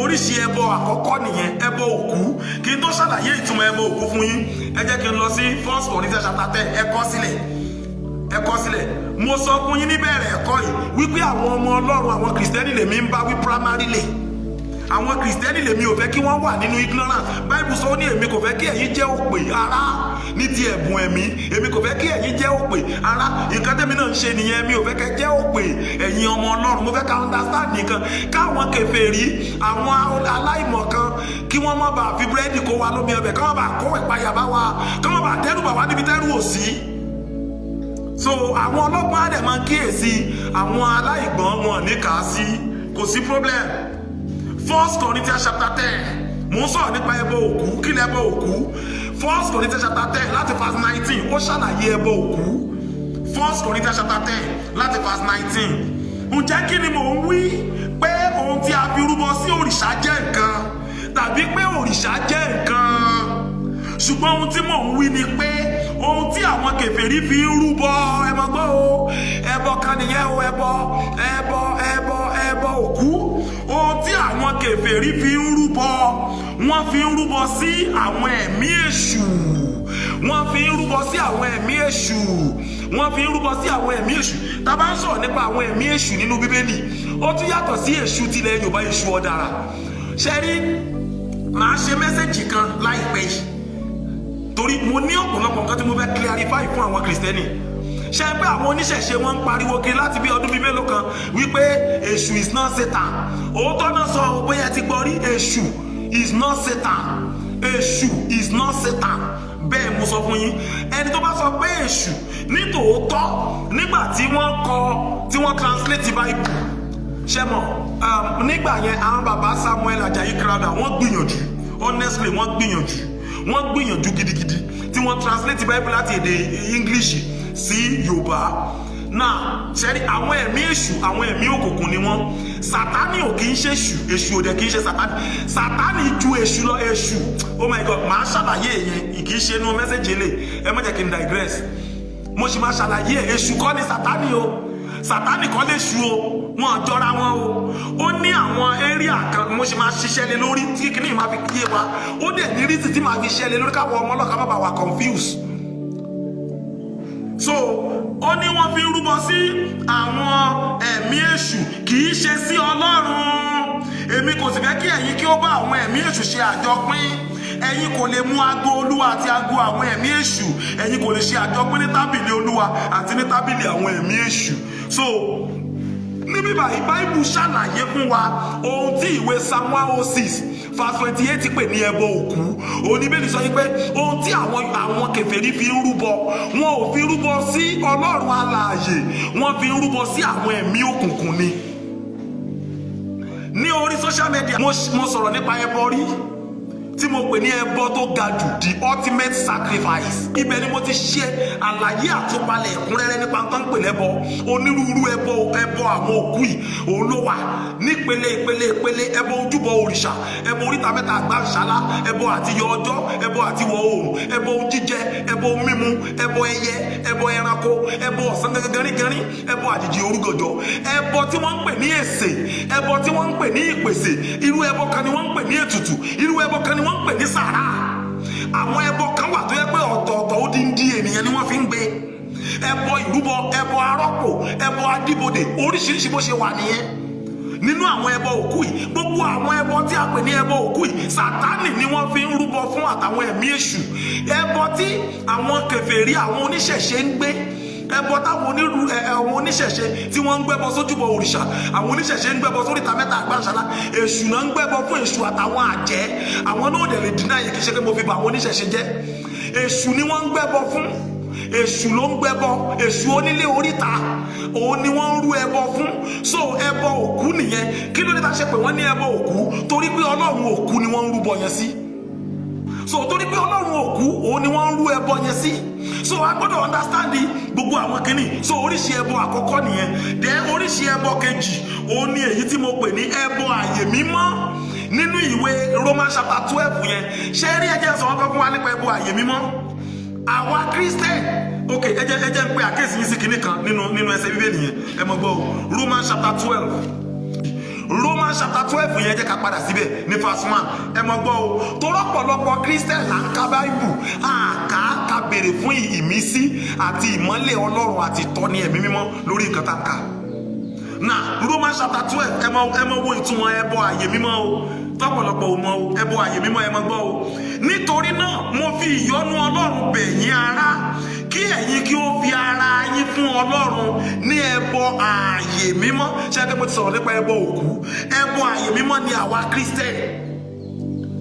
oríṣi ẹbọ àkọ́kọ́ nìyẹn, ẹbọ òkú. Kí n tó ṣàlàyé ìtumọ̀ ẹbọ òkú fún yín, ẹ jẹ́ kí n lọ sí First Corinthians chapter 10. Ẹ kọ sílẹ̀, ẹ kọ sílẹ̀. Mo sọ fún yín níbẹ̀rẹ̀ ẹ̀kọ́ yìí wípé àwọn ọmọ Ọlọ́run, àwọn Kìrìsìtẹ́nì lèmi ń bá wí primarily. Àwọn Kìrìsìtẹ́nì lèmi ò fẹ́ kí wọ́n wà nínú ignorance. Bible sọ, ó ní, "Èmi kò fẹ́ kí ẹ̀yin jẹ́ òpè, ará, ní ti ẹ̀bùn ẹ̀mí." Èmi kò fẹ́ kí ẹ̀yin jẹ́ òpè, ará. Nǹkan tẹ́mi náà ń ṣe nìyẹn. Mi ò fẹ́ kẹ́ jẹ́ òpè, ẹ̀yin ọmọ Ọlọ́run. Mo fẹ́ ká understand nìkan, káwọn kèfèrí, àwọn aláìmọ̀kan, kí wọ́n má bàa fi búrẹ́dì kó wa lómi ọbẹ̀, ká má bàa kó ìpayà bá wa, ká má bàa dẹ́rù bà wá níbi tẹ́rù ò sí. So àwọn ọlọ́gbọ́n á dẹ̀ máa kíyèsí, àwọn aláìgbọ́n wọn ní kà á sí. Kò sí problem. First Corinthians chapter 10, mò ń sọ̀rọ̀ nípa ẹbọ òkú. Kí lẹbọ òkú? First Corinthians chapter 10 láti verse 19, ó ṣàlàyé ẹbọ òkú. First Corinthians chapter 10 láti verse 19. Ǹjẹ́ kí ni mò ń wí? Pé ohun tí a fi rúbọ sí òrìṣà jẹ́ nǹkan, tàbí pé òrìṣà jẹ́ nǹkan? Ṣùgbọ́n ohun tí mò ń wí ni pé ohun tí àwọn kèfèrí fi ń rúbọ, ẹ mọ̀ gbọ́ o, ẹbọ kan nìyẹn o, ẹbọ, ẹbọ, ẹbọ, ẹbọ òkú. Ohun tí àwọn kèfèrí fi ń rúbọ, wọ́n fi ń rúbọ sí àwọn ẹ̀mí èṣù. Wọ́n fi ń rúbọ sí àwọn ẹ̀mí èṣù. Wọ́n fi ń rúbọ sí àwọn ẹ̀mí èṣù. Tá a bá ń sọ̀rọ̀ nípa àwọn ẹ̀mí èṣù nínú Bíbélì, ó tún yàtọ̀ sí èṣù tilẹ̀ Yorùbá, èṣù ọ̀dàrà. Ṣe rí, màá ṣe message kan láìpẹ́ yìí, torí mo ní ọ̀pọ̀lọpọ̀ nǹkan tí mo fẹ́ clarify fún àwọn Kìrìsìtẹ́nì. Ṣe pé àwọn oníṣẹ̀ṣe, wọn ń pariwo kiri láti bí ọdún bíi mélòó kan wípé èṣù is not Satan. Òótọ́ náà sọ, bóyá ẹ ti gbọ́ rí. Èṣù is not Satan. Èṣù is not Satan. Bẹ́ẹ̀ mo sọ fún yín. Ẹni tó bá sọ pé èṣù, nítòótọ́, nígbà tí wọ́n kọ, tí wọ́n translate Bible, ṣe mọ̀, nígbà yẹn, àwọn bàbá Samuel Ajayi Crowther, wọ́n gbìyànjú. Honestly, wọ́n gbìyànjú, wọ́n gbìyànjú gidigidi tí wọ́n translate Bible láti èdè English sí Yorùbá náà. Ṣẹ́rí, àwọn ẹ̀mí èṣù, àwọn ẹ̀mí òkùnkùn ni wọ́n. Sátánì ò kì í ṣe èṣù, èṣù ò dẹ̀ kì í ṣe Sátánì. Sátánì ju èṣù lọ. Èṣù, oh my God, màá ṣàlàyé yẹn, kì í ṣe inú message lè. Ẹ má jẹ́ kí n digress, mo sì máa ṣàlàyé. Èṣù kọ́ ni Sátánì o, Sátánì kọ́ lè ṣu o, wọn jọra wọn o. Ó ní àwọn area kan mo sì máa ṣiṣẹ́ lé lórí tí kìíní máa fi yé wa. Ó dẹ̀ ní reason tí màá fi ṣiṣẹ́ lé lórí, káwọn ọmọ ọlọ́kà má bàa wà confused. So ó ní wọ́n fi rúbọ sí àwọn ẹ̀mí èṣù, kì í ṣe sí Ọlọ́run. Èmi kò sì fẹ́ kí ẹ̀yin kí ó bá àwọn ẹ̀mí èṣù ṣe àjọpín. Ẹ̀yin kò lè mú ago Olúwa àti ago àwọn ẹ̀mí èṣù. Ẹ̀yin kò lè ṣe àjọpín ní tábìlì Olúwa àti ní tábìlì àwọn ẹ̀mí èṣù. So Níbí báyìí, Báíbù ṣàlàyé fún wa ohun tí ìwé Psalm 106 verse 28 pè ní ẹbọ òkú. Oníbẹ̀lì sọ yìí pé ohun tí àwọn kèfèrí fi ń rúbọ, wọn ò fi rúbọ sí Ọlọ́run alààyè, wọ́n fi ń rúbọ sí àwọn ẹ̀mí òkùnkùn ni. Ní orí social media, mo sọ̀rọ̀ nípa ẹbọ rí tí mo pè ní ẹbọ tó ga jù, the ultimate sacrifice. Ibẹ̀ ni mo ti ṣe àlàyé àtúpalẹ̀ ẹ̀kúnrẹ́rẹ́ nípa tó ń pè lẹ́bọ. Onírúurú ẹbọ, ẹbọ àwọn òkú yìí, òun ló wà nípele ìpele ìpele: ẹbọ ojúbọ òrìṣà, ẹbọ oríta mẹ́ta àgbàṣálá, ẹbọ àtiyọ ọjọ́, ẹbọ àtiwọ̀ oòrùn, ẹbọ jíjẹ, ẹbọ mímu, ẹbọ ẹyẹ, ẹbọ ẹranko, ẹbọ ọ̀sán gẹ́gẹ́rígẹ́rí, ẹbọ àjèjì orúgànjọ́, ẹbọ tí wọ́n ń pè ní èsè, ẹbọ tí wọ́n ń pè ní ìpèsè, irú ẹbọ kan ni wọ́n ń pè ní ètùtù, irú ẹbọ kan ni wọ́n ń pè ní sàrà. Àwọn ẹbọ kan wà tó yẹ pé ọ̀tọ̀ọ̀tọ̀ odindi ènìyàn ni wọ́n fi ń gbé: ẹbọ ìrúbọ, ẹbọ arọ́pò, ẹbọ adíbodè, oríṣiríṣi bó ṣe wà nìyẹn nínú àwọn ẹbọ òkú yìí. Gbogbo àwọn ẹbọ tí a pè ní ẹbọ òkú yìí, Sátánì ni wọ́n fi ń rúbọ fún àtàwọn ẹ̀mí èṣù. Ẹbọ tí àwọn kèfèrí, àwọn oníṣẹ̀ṣe ń gbé, ẹbọ táwọn onírú ẹ àwọn oníṣẹ̀ṣe tí wọ́n ń gbẹ́bọ sójúbọ òrìṣà, àwọn oníṣẹ̀ṣe ń gbẹ́bọ sóríta mẹ́ta àgbàṣálá, èṣù náà ń gbẹ́bọ fún, èṣù àtàwọn àjẹ́. Àwọn náà dẹ̀ lè dínà yẹn. Kì í ṣe pé mo fi bà àwọn oníṣẹ̀ṣe jẹ́. Èṣù ni wọ́n ń gbẹ́bọ fún, èṣù ló ń gbẹ́bọ, èṣù onílé oríta, òun ni wọ́n ń rú ẹbọ fún. So ẹbọ òkú nìyẹn. Kí ló dé tá a ṣe pé wọ́n ní ẹbọ òkú? Torí pé Ọlọ́run òkú ni wọ́n ń rúbọ yẹn sí. So torí pé Ọlọ́run òkú, òun ni wọ́n ń rú ẹbọ yẹn sí. So a gbọ́dọ̀ understand gbogbo àwọn kìíní. So oríṣi ẹbọ àkọ́kọ́ nìyẹn. Then oríṣi ẹbọ kejì, òun ni èyí tí mo pè ní ẹbọ àyè mímọ́ nínú ìwé Romans chapter 12 yẹn. Ṣé rí, ẹ jẹ́ sọ wọn kọ́ fún wa nípa ẹbọ àyè mímọ́. Àwa Christian, ok, ẹ jẹ́ ń pe àkíyèsí yín sí kinní kan nínú ẹsẹ̀ Bíbélì yẹn. Ẹ mọ̀ gbọ́ o, Romans chapter 12, Romans chapter 12 yẹn, jẹ́ ká padà síbẹ̀ ní verse 1. Ẹ mọ̀ gbọ́ o, torọ́pọ̀lọpọ̀ Christian là ń ka Báíbù, àká ká béèrè fún ìmísí àti ìmọ́lẹ̀ Ọlọ́run àti ìtọ́ni Ẹ̀mí Mímọ́ lórí nǹkan tá a kà. Na Romans chapter 12, ẹ mọ̀ wo ìtumọ̀ ẹbọ àyè mímọ́ o, tọ́pọ̀lọpọ̀ ò mọ̀ o. Ẹbọ àyè mímọ́, ẹ mọ̀ gbọ́ o: "Nítorí náà, mo fi ìyọ́nú Ọlọ́run bẹ̀ yín, ará, kí ẹ̀yin kí ó fi ara yín fún Ọlọ́run ní ẹbọ ààyè mímọ́." Ṣé ẹ mo ti sọ̀rọ̀ nípa ẹbọ òkú? Ẹbọ ààyè mímọ́ ni àwa Christian.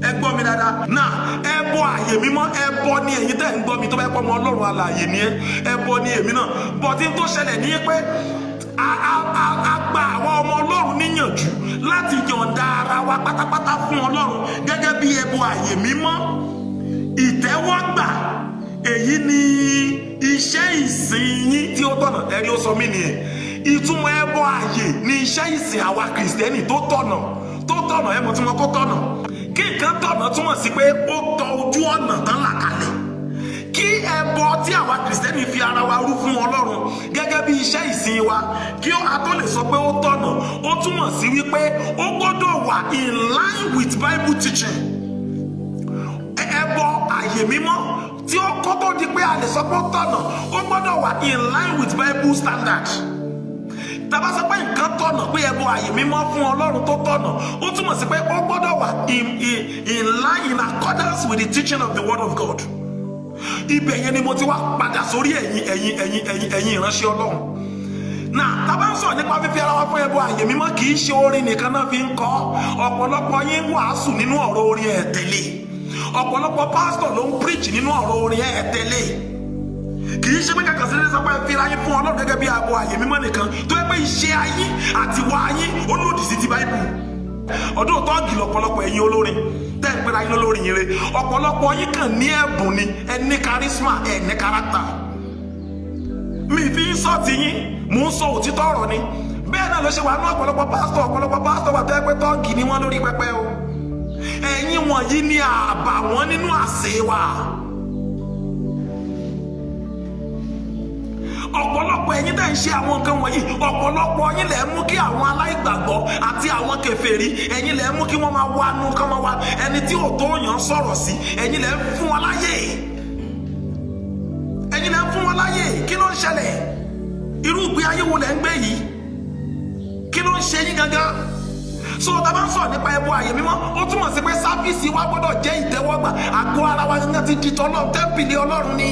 Ẹ gbọ́ mi dáadáa náà. Ẹbọ ààyè mímọ́, ẹbọ ni ẹ̀yin tẹ́ ń gbọ́ mi. Tó bá yẹ pé ọmọ Ọlọ́run alààyè ni ẹ, ẹbọ ni èmi náà. But n tó ṣẹlẹ̀ ní pé a gba àwọn ọmọ Ọlọ́run níyànjú láti yọ̀ǹda ara wa pátápátá fún Ọlọ́run gẹ́gẹ́ bí ẹbọ ààyè mímọ́ ìtẹ́wọ́gbà. Èyí ni iṣẹ́ ìsìn yín tí ó tọ̀nà. Ẹ̀rí ó sọ mí nìyẹn. Ìtumọ̀ ẹbọ ààyè ni iṣẹ́ ìsìn àwa Kìrìsìtẹ́nì tó tọ̀nà, tó tọ̀nà. Ẹ mọ̀ tí wọ́n kó tọ̀nà. Kí nǹkan tọ̀nà túmọ̀ sí pé ó tọ ojú ọ̀nà tán là kalẹ̀. Kí ẹbọ tí àwa Kìrìsìtẹ́nì fi ara wa rú fún Ọlọ́run gẹ́gẹ́ bí iṣẹ́ ìsìn wa, kí a tó lè sọ pé ó tọ̀nà, ó túmọ̀ sí wípé ó gbọ́dọ̀ wà in line with Bible teaching. Ẹbọ àyè mímọ́ tí ó kó tó di pé a lè sọ pé ó tọ̀nà, ó gbọ́dọ̀ wà in line with Bible standard. Tá bá sọ pé nǹkan tọ̀nà, pé ẹbọ àyè mímọ́ fún Ọlọ́run tó tọ̀nà, ó túmọ̀ sí pé ó gbọ́dọ̀ wà in line, in accordance with the teaching of the word of God. Ibẹ̀ yẹn ni mo ti wá padà sórí ẹ̀yin ìránṣẹ́ Ọlọ́run náà. Tá bá ń sọ̀rọ̀ nípa fífi ara wa fún ẹbọ àyè mímọ́, kì í ṣe orin nìkan náà fi ń kọ́. Ọ̀pọ̀lọpọ̀ yín wàásù nínú ọ̀rọ̀ orin ẹ̀ tẹ̀lé. Ọ̀pọ̀lọpọ̀ pásítọ̀ ló ń preach nínú ọ̀rọ̀ orin ẹ̀ tẹ̀lé. Kì í ṣe pé kàkà sílẹ̀ sọ pé fira yín fún Ọlọ́run gẹ́gẹ́ bí ẹbọ àyè mímọ́ nìkan, tó yẹ pé iṣẹ́ ayé àti ìwà ayé ó lòdì sí ti Báíbù. Ọdún tọ́ọ̀gì lọ̀pọ̀lọpọ̀ ẹ̀yin olórin tẹ́ ń pera yín lólórin yín re. Ọ̀pọ̀lọpọ̀ yín kàn ní ẹ̀bùn ni, ẹ ní charisma, ẹ ní character. Mi fi ń sọ ti yín, mò ń sọ òtítọ́ ọ̀rọ̀ ni. Bẹ́ẹ̀ náà ló ṣe wà ní ọ̀pọ̀lọpọ̀ pásítọ̀. Ọ̀pọ̀lọpọ̀ pásítọ̀ wà tó yẹ pé tọ́ọ̀gì ni wọ́n lórí pẹpẹ o. Ẹ̀yin wọ̀nyí ni àbàwọ́n nínú àṣẹ wa. Ọ̀pọ̀lọpọ̀ ẹ̀yin tẹ́ ń ṣe àwọn nǹkan wọ̀nyí, ọ̀pọ̀lọpọ̀ yín lẹ̀ mú kí àwọn aláìgbàgbọ́ àti àwọn kèfèrí, ẹ̀yin lẹ̀ mú kí wọ́n máa wá nú kán máa wá ẹni tí ò tó yàn sọ̀rọ̀ sí. Ẹ̀yin lẹ̀ ń fún wọn láyè, ẹ̀yin lẹ̀ ń fún wọn láyè. Kí ló ń ṣẹlẹ̀? Irú ìgbé ayé wo lẹ̀ ń gbé yìí? Kí ló ń ṣe yín gangan? So tá a bá ń sọ̀rọ̀ nípa ẹbọ àyè mímọ́, ó túmọ̀ sí pé service wa gbọ́dọ̀ jẹ́ ìtẹ́wọ́gbà. Àgọ́ ara wa gangan ti di tọ́lọ́, tẹ́ḿpìlì Ọlọ́run ni.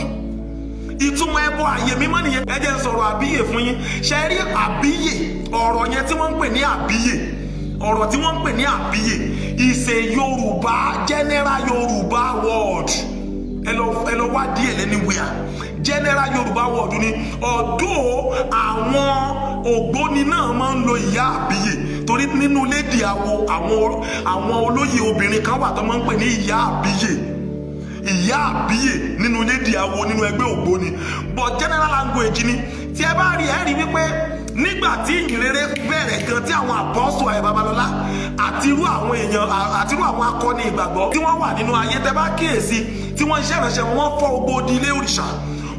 Ìtumọ̀ ẹbọ àyè mímọ́ nìyẹn. Ẹ jẹ́ n sọ̀rọ̀ àbíyè fún yín. Ṣe rí àbíyè, ọ̀rọ̀ yẹn tí wọ́n ń pè ní àbíyè, ọ̀rọ̀ tí wọ́n ń pè ní àbíyè is a Yorùbá, general Yorùbá word. Ẹ lọ wá díẹ̀ lẹ́niwẹ̀ẹ́, general Yorùbá word ni. Ọ̀dọ́ àwọn ògbóni náà máa ń lo ìyá àbíyè, torí nínú lédè àwo àwọn olóyè obìnrin kan wà tó máa ń pè ní ìyá àbíyè, ìyá àbíyè nínú lédè àwo nínú ẹgbẹ́ ògbóni. But general language ni. Tí ẹ bá rí, ẹ rí wípé nígbà tí ìyìnrere bẹ̀rẹ̀ gan, tí àwọn apọ́sù Ayọ̀ Babalọ́lá àti irú àwọn èèyàn àti irú àwọn akọni ìgbàgbọ́ tí wọ́n wà nínú ayé, tẹ́ bá kíyèsí, tí wọ́n ń ṣe ìránṣẹ́ wọn, wọ́n fọ́ gbogbo odi ilé òrìṣà,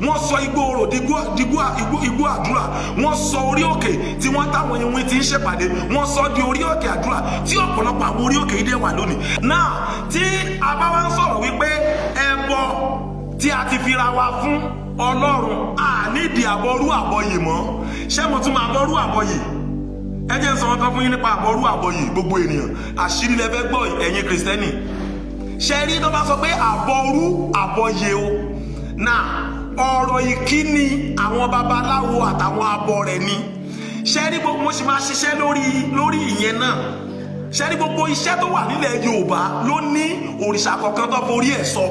wọ́n sọ igbó orò di igbó àdúrà, wọ́n sọ orí òkè tí wọ́n táwọn iwin ti ń ṣèpàdé, wọ́n sọ di orí òkè àdúrà, tí ọ̀pọ̀lọpọ̀ àwọn orí òkè yìí dẹ̀ wà lónìí náà. Tí a bá wá ń sọ̀rọ̀ wípé ẹbọ tí a ti fira wa fún Ọlọ́run, a nídìí àbọrú àbọyè mọ́. Ṣé mo tún máa àbọrú àbọyè? Ẹ jẹ́ n sọ wọn kan fún yín nípa àbọrú àbọyè. Gbogbo ènìyàn, àṣírí lẹ fẹ́ gbọ́, ẹ̀yin Kìrìsìtẹ́nì. Ṣe rí tó bá sọ pé àbọrú àbọyè o náà, ọ̀rọ̀ ìkíni àwọn babaláwo àtàwọn abọ rẹ̀ ni. Ṣe rí gbogbo, mo sì máa ṣiṣẹ́ lórí ìyẹn náà. Ṣe rí gbogbo iṣẹ́ tó wà nílẹ̀ Yorùbá ló ní òrìṣà kọ̀ọ̀kan tó forí ẹ̀ sọ.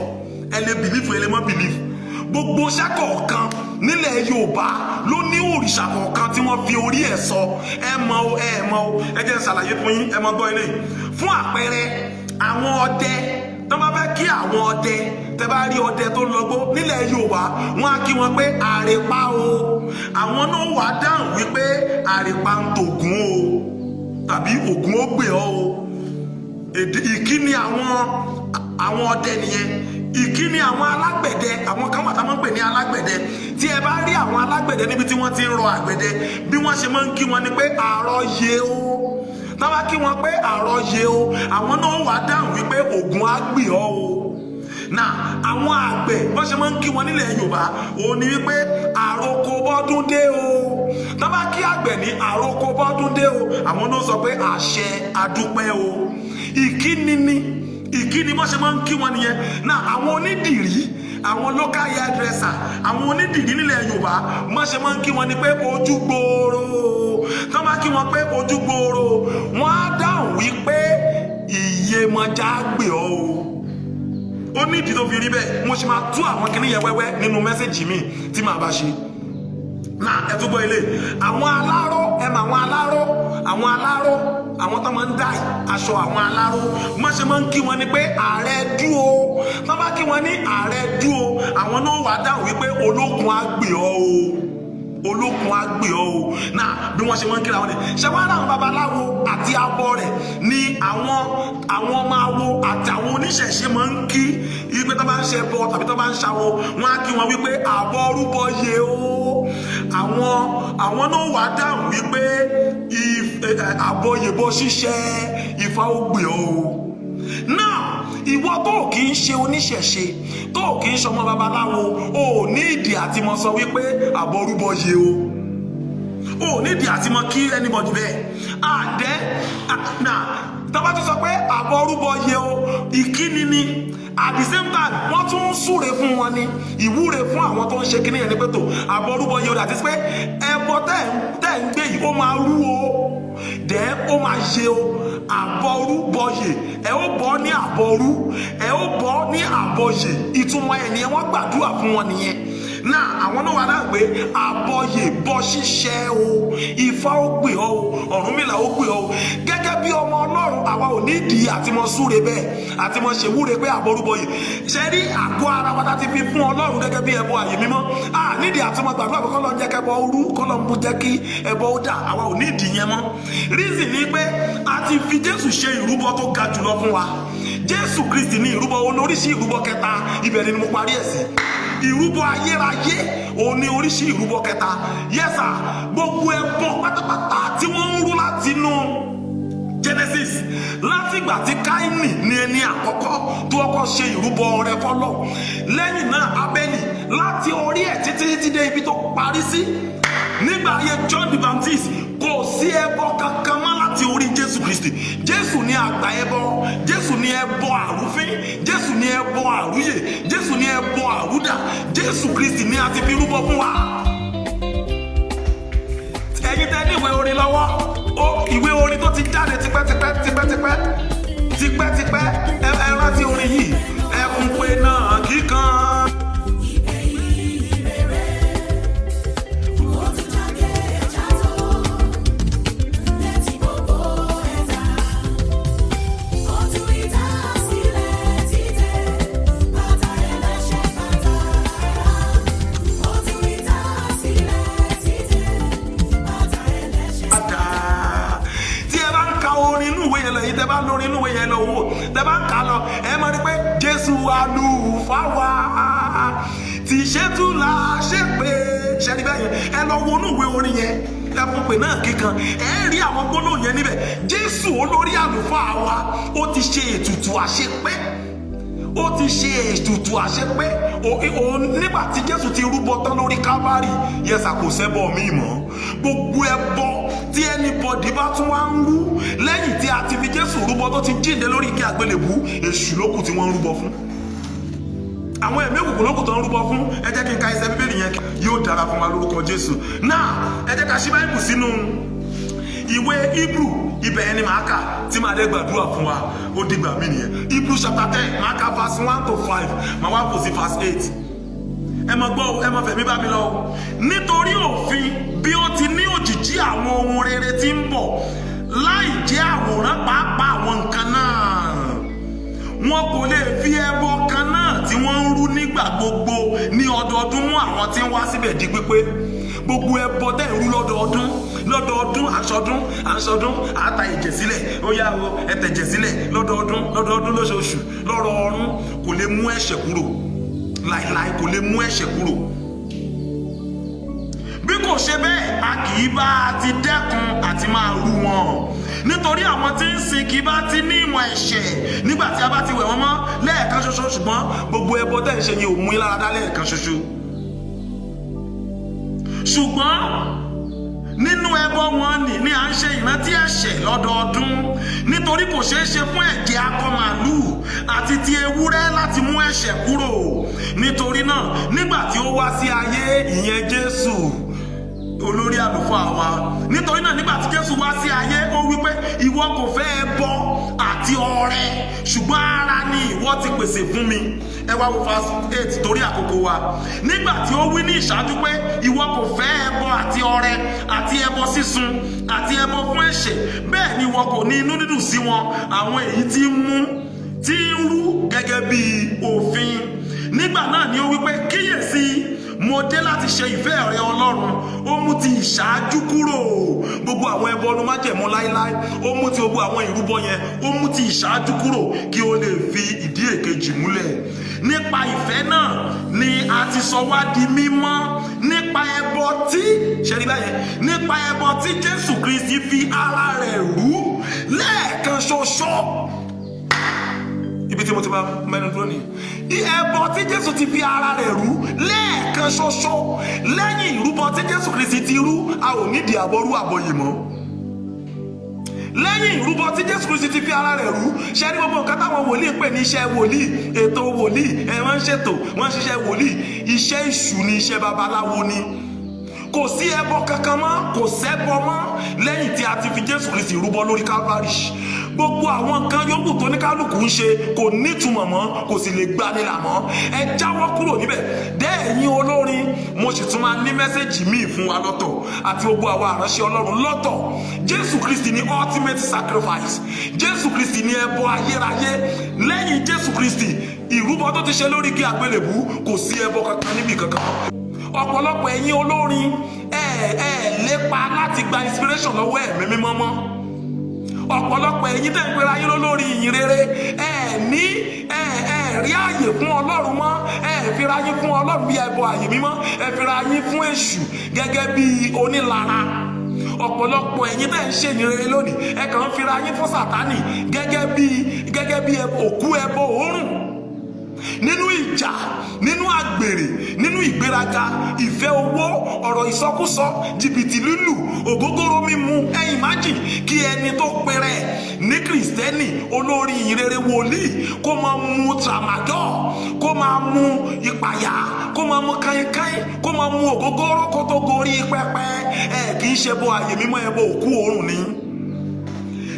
Ẹ lè believe, ẹ lè mọ́ believe. Gbogbo iṣẹ́ kọ̀ọ̀kan nílẹ̀ Yorùbá ló ní òrìṣà kọ̀ọ̀kan tí wọ́n fi orí ẹ̀ sọ. Ẹ mọ̀ o, ẹ mọ̀ o. Ẹ jẹ́ n ṣàlàyé fún yín, ẹ mọ̀ gbọ́ ilé. Fún àpẹẹrẹ, àwọn ọdẹ tó bá fẹ́ kí àwọn ọdẹ, tẹ bá rí ọdẹ tó lọgbó nílẹ̀ Yorùbá, wọ́n á kí wọn pé àrèpá o. Àwọn náà wà á dáhùn wípé àrèpá ń tògún o, tàbí Ògún ó gbè ọ́ o. Èdè ìkíni àwọn ọdẹ nìyẹn. Ìkíni àwọn alágbẹ̀dẹ, àwọn kan wà tá máa ń pè ní alágbẹ̀dẹ. Tí ẹ bá rí àwọn alágbẹ̀dẹ níbi tí wọ́n ti ń rọ àgbẹ̀dẹ, bí wọ́n ṣe máa ń kí wọn ni pé àrọ̀ yé o. Táwa kí wọn pé àrọ̀ yé o, àwọn náà wà á dáhùn wípé Ògún á gbè ọ́ o. Náà àwọn àgbẹ̀, bọ́n ṣe máa ń kí wọn nílẹ̀ Yorùbá òun ni wípé àròkọ bọ́dún dé o. Táwa kí àgbẹ̀ ní àròkọ bọ́dún dé o, àwọn náà sọ pé àṣẹ, adúpẹ́ o. Ìkíni ni ìkíni, bọ́n ṣe máa ń kí wọn nìyẹn. Náà àwọn onídìrí, àwọn local hairdresser, àwọn onídìrí nílẹ̀ Yorùbá, bọ́n ṣe máa ń kí wọn ni pé ojú gbòòrò. Tọ́ bá kí wọn pé ojú gbòòrò, wọ́n á dáhùn wípé ìyèmọ̀já gbè ọ́ o. Ó ní ìdí tó fi rí bẹ́ẹ̀. Mo ṣe máa tú àwọn kinní yẹn wẹ́wẹ́ nínú message mi tí màá bá ṣe náà. Ẹ tún gbọ́ ilé àwọn aláró. Ẹ mọ àwọn aláró, àwọn aláró, àwọn tó máa ń dá aṣọ, àwọn aláró, má ṣe máa ń kí wọn ni pé ààrẹ dúó. Tó bá kí wọn ní ààrẹ dúó, àwọn náà wà dáhùn wípé olókun á gbè ọ́ o, olókun á gbè ọ́ o. Náà bí wọ́n ṣe máa ń kíra wọn ni. Ṣé wàá ráwọn babaláwo àti abọ rẹ̀ ní àwọn ọmọ awo àti àwọn oníṣẹ̀ṣe máa ń kí wípé tó bá ń ṣe bọ tàbí tó bá ń ṣàwo, wọn á kí wọn wípé àbọ̀ rúbọ yẹ o. Àwọn náà wà dáhùn wípé àbọ̀yèbọ ṣíṣẹ́, Ifá ó gbè ọ́ o. Náà ìwọ tó kì í ṣe oníṣẹ̀ṣe, tó kì í ṣọmọ babaláwo, o ò ní ìdí àti mọ sọ wípé àbọrúbọ yẹ o. O ò ní ìdí àti mọ kí anybody bẹ́ẹ̀ àdẹ́ náà. Tọ́ba tún sọ pé àbọrúbọ yẹ o, ìkíni ni. At the same time, wọ́n tún ń súre fún wọn ni, ìwúre fún àwọn tó ń ṣe kíní yẹn ni pé tó àbọrúbọ yẹ o, àti pé ẹbọ tẹ́ ń gbé yìí, ó máa rú o, dẹ́ ó máa ṣe o. Àbọrúbọyè, ẹ ó bọ́ ní àbọrú, ẹ ó bọ́ ní àbọyè. Ìtumọ̀ ẹ̀ nìyẹn. Wọ́n gbàdúrà fún wọn nìyẹn. Náà àwọn náà wà náà pé àbọyè bọ ṣíṣẹ́ o, Ifá ó gbè ọ́ o, Ọ̀rúnmìlà ó gbè ọ́ o. Gẹ́gẹ́ bí ọmọ Ọlọ́run, àwa ò ní ìdí àti mọ súre bẹ́ẹ̀ àti mọ ṣèwúre pé àbọrúbọyè. Ṣe rí àgọ́ ara wa láti fi fún Ọlọ́run gẹ́gẹ́ bí ẹbọ àyè mímọ́, a nídìí àti mọ gbàdúrà pé kọ́lọ́ ń jẹ́ kẹ́bọ rú, kọ́lọ́ ń jẹ́ kí ẹbọ ó dà. Àwa ò ní ìdí yẹn mọ́. Reason ni pé a ti fi Jésù ṣe ìrúbọ tó ga jùlọ fún wa. Jésù Kristi ní ìrúbọ olóríṣi ìrúbọ kẹta. Ibẹ̀ ni mo parí ẹ̀ sí. Ìrúbọ ayérayé òun ní oríṣi ìrúbọ kẹta. Yẹ́sà, gbogbo ẹbọ pátápátá tí wọ́n ń rú láti inú Genesis, látìgbà tí Káínì ní ẹni àkọ́kọ́ tó kọ́kọ́ ṣe ìrúbọ ọrẹ fọ́lọ́, lẹ́yìn náà Ábẹ́lì, láti orí ẹ̀ títí títí dé ibi tó parí sí nígbà ayé John the Baptist, kò sí ẹbọ kankan mọ́ láti orí Jésù Kristi. Jésù ní àgbà ẹbọ, Jésù ní ẹbọ àrúfín, Jésù ní ẹbọ àrúyè, Jésù ní ẹbọ àrúdà. Jésù. Jésù Kristi ní a ti fi rúbọ fún wa. Ẹ̀yin tẹ́ ní ìwé orin lọ́wọ́ ó, ìwé orin tó ti jáde tipẹ́tipẹ́ tipẹ́tipẹ́ tipẹ́tipẹ́, ẹ rántí orin yìí, ẹkùn pé náà kíkan. Ìyìn rere, ó tún jáde jàtó létí gbogbo ẹ̀dá. Ó tú ìdá sílẹ̀ títẹ̀, bàtà ẹlẹ́ṣẹ̀ bàtà. Ó tú ìdá sílẹ̀ títẹ̀, bàtà ẹlẹ́ṣẹ̀ bàtà. Dáa, tí ẹ bá ń ka orin inú ìwé yẹn lọ yìí, tẹ bá lórin inú ìwé yẹn lọ wò, tẹ bá ń kà á lọ, ẹ máa rí pé Jésù àlùfáà wa tí ṣètò là ṣe pé ṣẹ́ni bẹ́ẹ̀ yẹn. Ẹ lọ wo inú ìwé orin yẹn, ẹ fún pé náà kíkan, ẹ rí àwọn gbólóhùn yẹn níbẹ̀. Jésù olórí àlùfáà wa, ó ti ṣe ètùtù àṣepé, ó ti ṣe ètùtù àṣepé. Òun nígbà tí Jésù ti rúbọ tán lórí Calvary, yẹsà, kò sẹ́bọ míì mọ́. Gbogbo ẹbọ tí anybody bá tún wá ń rú lẹ́yìn tí a ti fi Jésù rúbọ, tó ti jíǹde lórí igi àgbélébú, èṣù lókù tí wọ́n ń rúbọ fún, àwọn ẹ̀mí òkùnkùn lókù tó ń rúbọ fún. Ẹ jẹ́ kí n ka ẹsẹ̀ Bíbélì yẹn, yóò dára fún wa lórúkọ Jésù. Náà, ẹ jẹ́ ká ṣí Báíbù sínú ìwé Hebrew. Ibẹ̀ yẹn ni màá kà tí màá dé gbàdúrà fún wa. Ó dìgbà mí nìyẹn. Hebrew chapter 10, màá ka verse 1 to 5, màá wá kò sí verse 8. Ẹ mọ gbọ́ o, ẹ mọ fẹ̀mí bá mi lọ o. Nítorí òfin, bí ó ti ní òjìjí àwọn ohun rere tí ń bọ̀, láì jẹ́ àwòrán pàápàá àwọn nǹkan náà, wọn kò lè fi ẹbọ kan náà tí wọ́n ń rú nígbà gbogbo ní ọdọọdún mú àwọn tí ń wá síbẹ̀ di pípé. Gbogbo ẹbọ tẹ́ ń rú lọ́dọọdún lọ́dọọdún, àṣọdún àṣọdún, àta ẹ̀jẹ̀ sílẹ̀, ó yá o, ẹ̀tẹ̀jẹ̀ sílẹ̀ lọ́dọọdún lọ́dọọdún, lóṣooṣù, lọ́rọ̀ ọ̀run, kò lè mú ẹ̀ṣẹ̀ kúrò láìláì, kò lè mú ẹ̀ṣẹ̀ kúrò. Bí kò ṣe bẹ́ẹ̀, a kì í bá a ti dẹ́kun àti máa rú wọn, nítorí àwọn tí ń sìn kì í bá ti ní ìmọ̀ ẹ̀ṣẹ̀ nígbà tí a bá ti wẹ̀ wọ́n mọ́ lẹ́ẹ̀kan ṣoṣo. Ṣùgbọ́n gbogbo ẹbọ tẹ́ ń ṣe yẹn ò mú yín lára dá lẹ́ẹ̀kan ṣoṣo. Ṣùgbọ́n nínú ẹbọ wọn ni à ń ṣe ìrántí ẹ̀ṣẹ̀ lọ́dọọdún, nítorí kò ṣeé ṣe fún ẹ̀jẹ̀ akọ màlúù àti ti ewúrẹ́ láti mú ẹ̀ṣẹ̀ kúrò. Nítorí náà, nígbà tí ó wá sí ayé, ìyẹn Jésù olórí àlùfáà wa, nítorí náà, nígbà tí Jésù wá sí ayé, ó wí pé, "Ìwọ kò fẹ́ ẹbọ àti ọrẹ, ṣùgbọ́n ara ni ìwọ ti pèsè fún mi." Ẹ wá wo verse 8 torí àkókò wa. Nígbà tí ó wí ní ìṣáájú pé, "Ìwọ kò fẹ́ ẹbọ àti ọrẹ àti ẹbọ sísun àti ẹbọ fún ẹ̀ṣẹ̀," bẹ́ẹ̀ ni ìwọ kò ní inú dídùn sí wọn, àwọn èyí tí ń mú tí ń rú gẹ́gẹ́ bí òfin. Nígbà náà ni ó wí pé, "Kíyèsí, mo dé láti ṣe ìfẹ́ rẹ, Ọlọ́run." Ó mú ti ìṣáájú kúrò. Gbogbo àwọn ẹbọ ọdún májẹ̀mú láíláí, ó mú ti gbogbo àwọn ìrúbọ yẹn, ó mú ti ìṣáájú kúrò kí ó lè fi ìdí èkejì múlẹ̀. Nípa ìfẹ́ náà ni a ti sọ wá di mímọ́ nípa ẹbọ tí ṣẹ́rí báyẹn, nípa ẹbọ tí Jésù Kristi fi ara rẹ̀ rú lẹ́ẹ̀kan ṣoṣo. Ibi tí mo ti máa mẹ́nu dúró nìyẹn. Ẹbọ tí Jésù ti fi ara rẹ̀ rú lẹ́ẹ̀kan ṣoṣo. Lẹ́yìn ìrúbọ tí Jésù Kristi ti rú, a ò nídìí àbọrú àbọyè mọ́. Lẹ́yìn ìrúbọ tí Jésù Kristi ti fi ara rẹ̀ rú, ṣe ní gbogbo nǹkan táwọn wòlíì ń pè ní iṣẹ́ wòlíì, ètò wòlíì, ẹ wọ́n ń ṣètò, wọ́n ń ṣiṣẹ́ wòlíì, iṣẹ́ èṣù ni, iṣẹ́ babaláwo ni. Kò sí ẹbọ kankan mọ́, kò sẹ́bọ mọ́ lẹ́yìn tí a ti fi Jésù Kristi rúbọ lórí Calvary. Gbogbo àwọn nǹkan yòókù tó ní kálukú ń ṣe kò nítumọ̀ mọ́, kò sì lè gbanilà mọ́. Ẹ jáwọ́ kúrò níbẹ̀. Dẹ́ ẹ̀yin olórin, mo sì tún máa ní message míì fún wa lọ́tọ̀, àti gbogbo àwọn àránṣẹ́ Ọlọ́run lọ́tọ̀. Jésù Kristi ní ultimate sacrifice. Jésù Kristi ní ẹbọ ayérayé. Lẹ́yìn Jésù Kristi, ìrúbọ tó ti ṣe lórí igi àgbélébú, kò sí ẹbọ kankan níbi kankan. Ọ̀pọ̀lọpọ̀ ẹ̀yin olórin, ẹ ẹ lépa láti gba inspiration lọ́wọ́ Ẹ̀mí Mímọ́ mọ́. Ọ̀pọ̀lọpọ̀ ẹ̀yin tẹ̀ ń pera yín lólórí ìyìn rere, ẹ ní ẹ ẹ rí àyè fún Ọlọ́run mọ́. Ẹ fira yín fún Ọlọ́run bí ẹbọ àyè mímọ́, ẹ fira yín fún èṣù gẹ́gẹ́ bí onílara. Ọ̀pọ̀lọpọ̀ ẹ̀yin tẹ̀ ń ṣe ìyìn rere lónìí, ẹ kàn ń fira yín fún Sàtánì gẹ́gẹ́ bí òkú ẹbọ òórùn nínú ìjọ. Ìjà, nínú àgbèrè, nínú ìgbéraga, ìfẹ́ owó, ọ̀rọ̀ ìsọkúsọ, jìbìtì lílù, ògógóró mímu. Ẹ imagine kí ẹni tó pẹrẹ ní Kristẹni, olórí ìyìnrere, wòlíì, kó máa mu tramadol, kó máa mu ìpàyà, kó máa mu káyínkáyín, kó máa mu ògógóró kó tó gorí pẹpẹ. Ẹ kì í ṣe bọ àyè mímọ́, ẹ bọ òkú òórùn ni.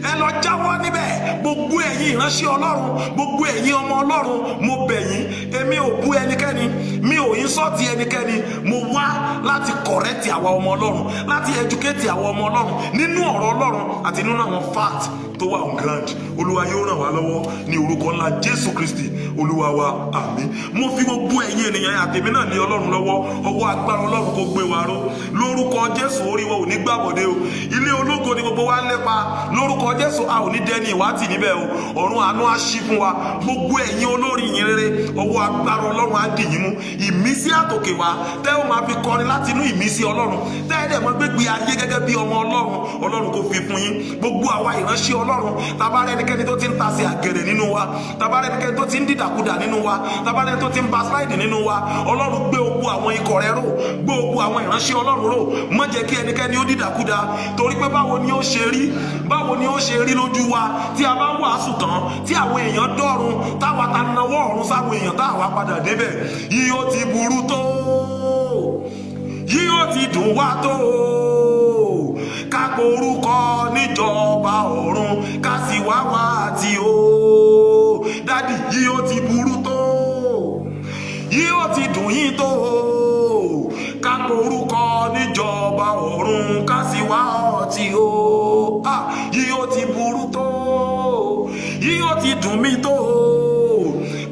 Ẹ lọ jáwọ́ níbẹ̀. Gbogbo ẹ̀yin ìránṣẹ́ Ọlọ́run, gbogbo ẹ̀yin ọmọ Ọlọ́run, mo bẹ̀ yín. Èmi ò bú ẹnikẹ́ni, mi ò insult ẹnikẹ́ni. Mo wá láti correct àwa ọmọ Ọlọ́run, láti educate àwa ọmọ Ọlọ́run nínú ọ̀rọ̀ Ọlọ́run àti nínú àwọn fact tó wà on ground. Olúwa yóò ràn wá lọ́wọ́ ní orúkọ ńlá Jésù Kristi Olúwa wa, àmín. Mo fi gbogbo ẹ̀yin ènìyàn àtèmi náà lé Ọlọ́run lọ́wọ́. Ọwọ́ agbára Ọlọ́run kó gbé wa ró lórúkọ Jésù. Orí wa ò ní gbàbọ̀dé o. Ilé ológo ni gbogbo wa ń lépa. Lórúkọ Jésù, a ò ní dẹni ìwátì níbẹ̀ o. Ọ̀run àánú á ṣí fún wa. Gbogbo ẹ̀yin olórí ìyìn rere, ọwọ́ agbára Ọlọ́run á dì yín mú. Ìmísí àtòkè wá tẹ́ ó máa fi kọrin láti inú ìmísí Ọlọ́run, tẹ́ ẹ dẹ̀ mọ́ gbégbé ayé gẹ́gẹ́ bí ọmọ Ọlọ́run, Ọlọ́run kò fi fún yín. Gbogbo àwa ìránṣẹ́ Ọlọ́run, tabarẹ́ ẹnikẹ́ni tó ti ń tasẹ̀ àgẹ̀rẹ̀ nínú wa, tabarẹ́ ẹnikẹ́ni tó ti ń dìdàkudà nínú wa, tabarẹ́ ẹni tó ti ń backslide nínú wa, Ọlọ́run, gbé ogun àwọn ikọ̀ rẹ ró, gbé ogun àwọn ìránṣẹ́ Ọlọ́run ró. Má jẹ́ kí ẹnikẹ́ni ó dìdàkudà, torí pé báwo ni ó ṣe rí, báwo ni ó ṣe rí lójú wa tí a bá ń wàásù tán, tí àwọn èèyàn dọ́run, táwa ta nawọ́ ọ̀run sáwọn èèyàn, táwa padà débẹ̀? Yìí ó ti burú tó, yìí ó ti dùn wá tó, ká porúkọ níjọba ọ̀run, ká sì wá wá tí ó. Daddy, yìí ó ti burú tó, yìí ó ti dùn yín tó, ká porúkọ níjọba ọ̀run, ká sì wá ọtí o. Ah, yìí ó ti burú tó, yìí ó ti dùn mí tó,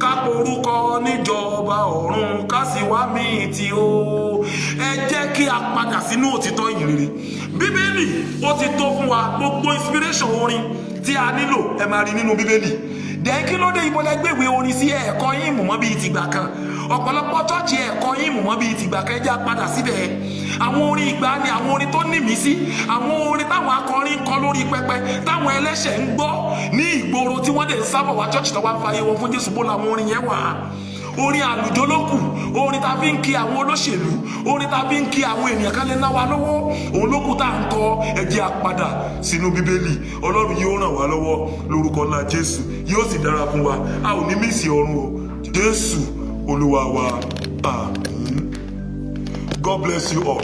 ká porúkọ níjọba ọ̀run, ká sì wá mí tí o. Ẹ jẹ́ kí a padà sínú òtítọ́ ìyìnrere. Bíbélì ó ti tó fún wa. Gbogbo inspiration orin tí a nílò, ẹ máa rí nínú Bíbélì. Dẹ̀ kí ló dé? Ibo lẹ gbéwèé orin sí? Ẹ̀ẹ̀kọ́ yín mọ̀ mọ́ bíi tìgbà kan. Ọ̀pọ̀lọpọ̀ church, ẹ̀ẹ̀kọ́ yín mọ̀ mọ́ bíi tìgbà kan. Ẹ jẹ́ á padà síbẹ̀. Àwọn orin ìgbà ni àwọn orin tó ní mísí, àwọn orin táwọn akọrin ń kọ lórí pẹpẹ, táwọn ẹlẹ́ṣẹ̀ ń gbọ́ ní ìgboro, tí wọ́n dẹ̀ ń sábà wá church tó wá ń fàyè wọn fún Jésù. Bó làwọn orin yẹn wà? Orin àlùjọ ló kù, orin tá a fi ń kí àwọn olóṣèlú, orin tá a fi ń kí àwọn ènìyàn kan lè ná wa lọ́wọ́, òun ló kù tá à ń kọ. Ẹ jẹ́ á padà sínú Bíbélì. Ọlọ́run yóò ràn wá lọ́wọ́ lórúkọ ńlá Jésù. Yóò sì dára fún wa. A ò ní miss ọ̀run o. Jésù Olúwa wa, àmín. God bless you all.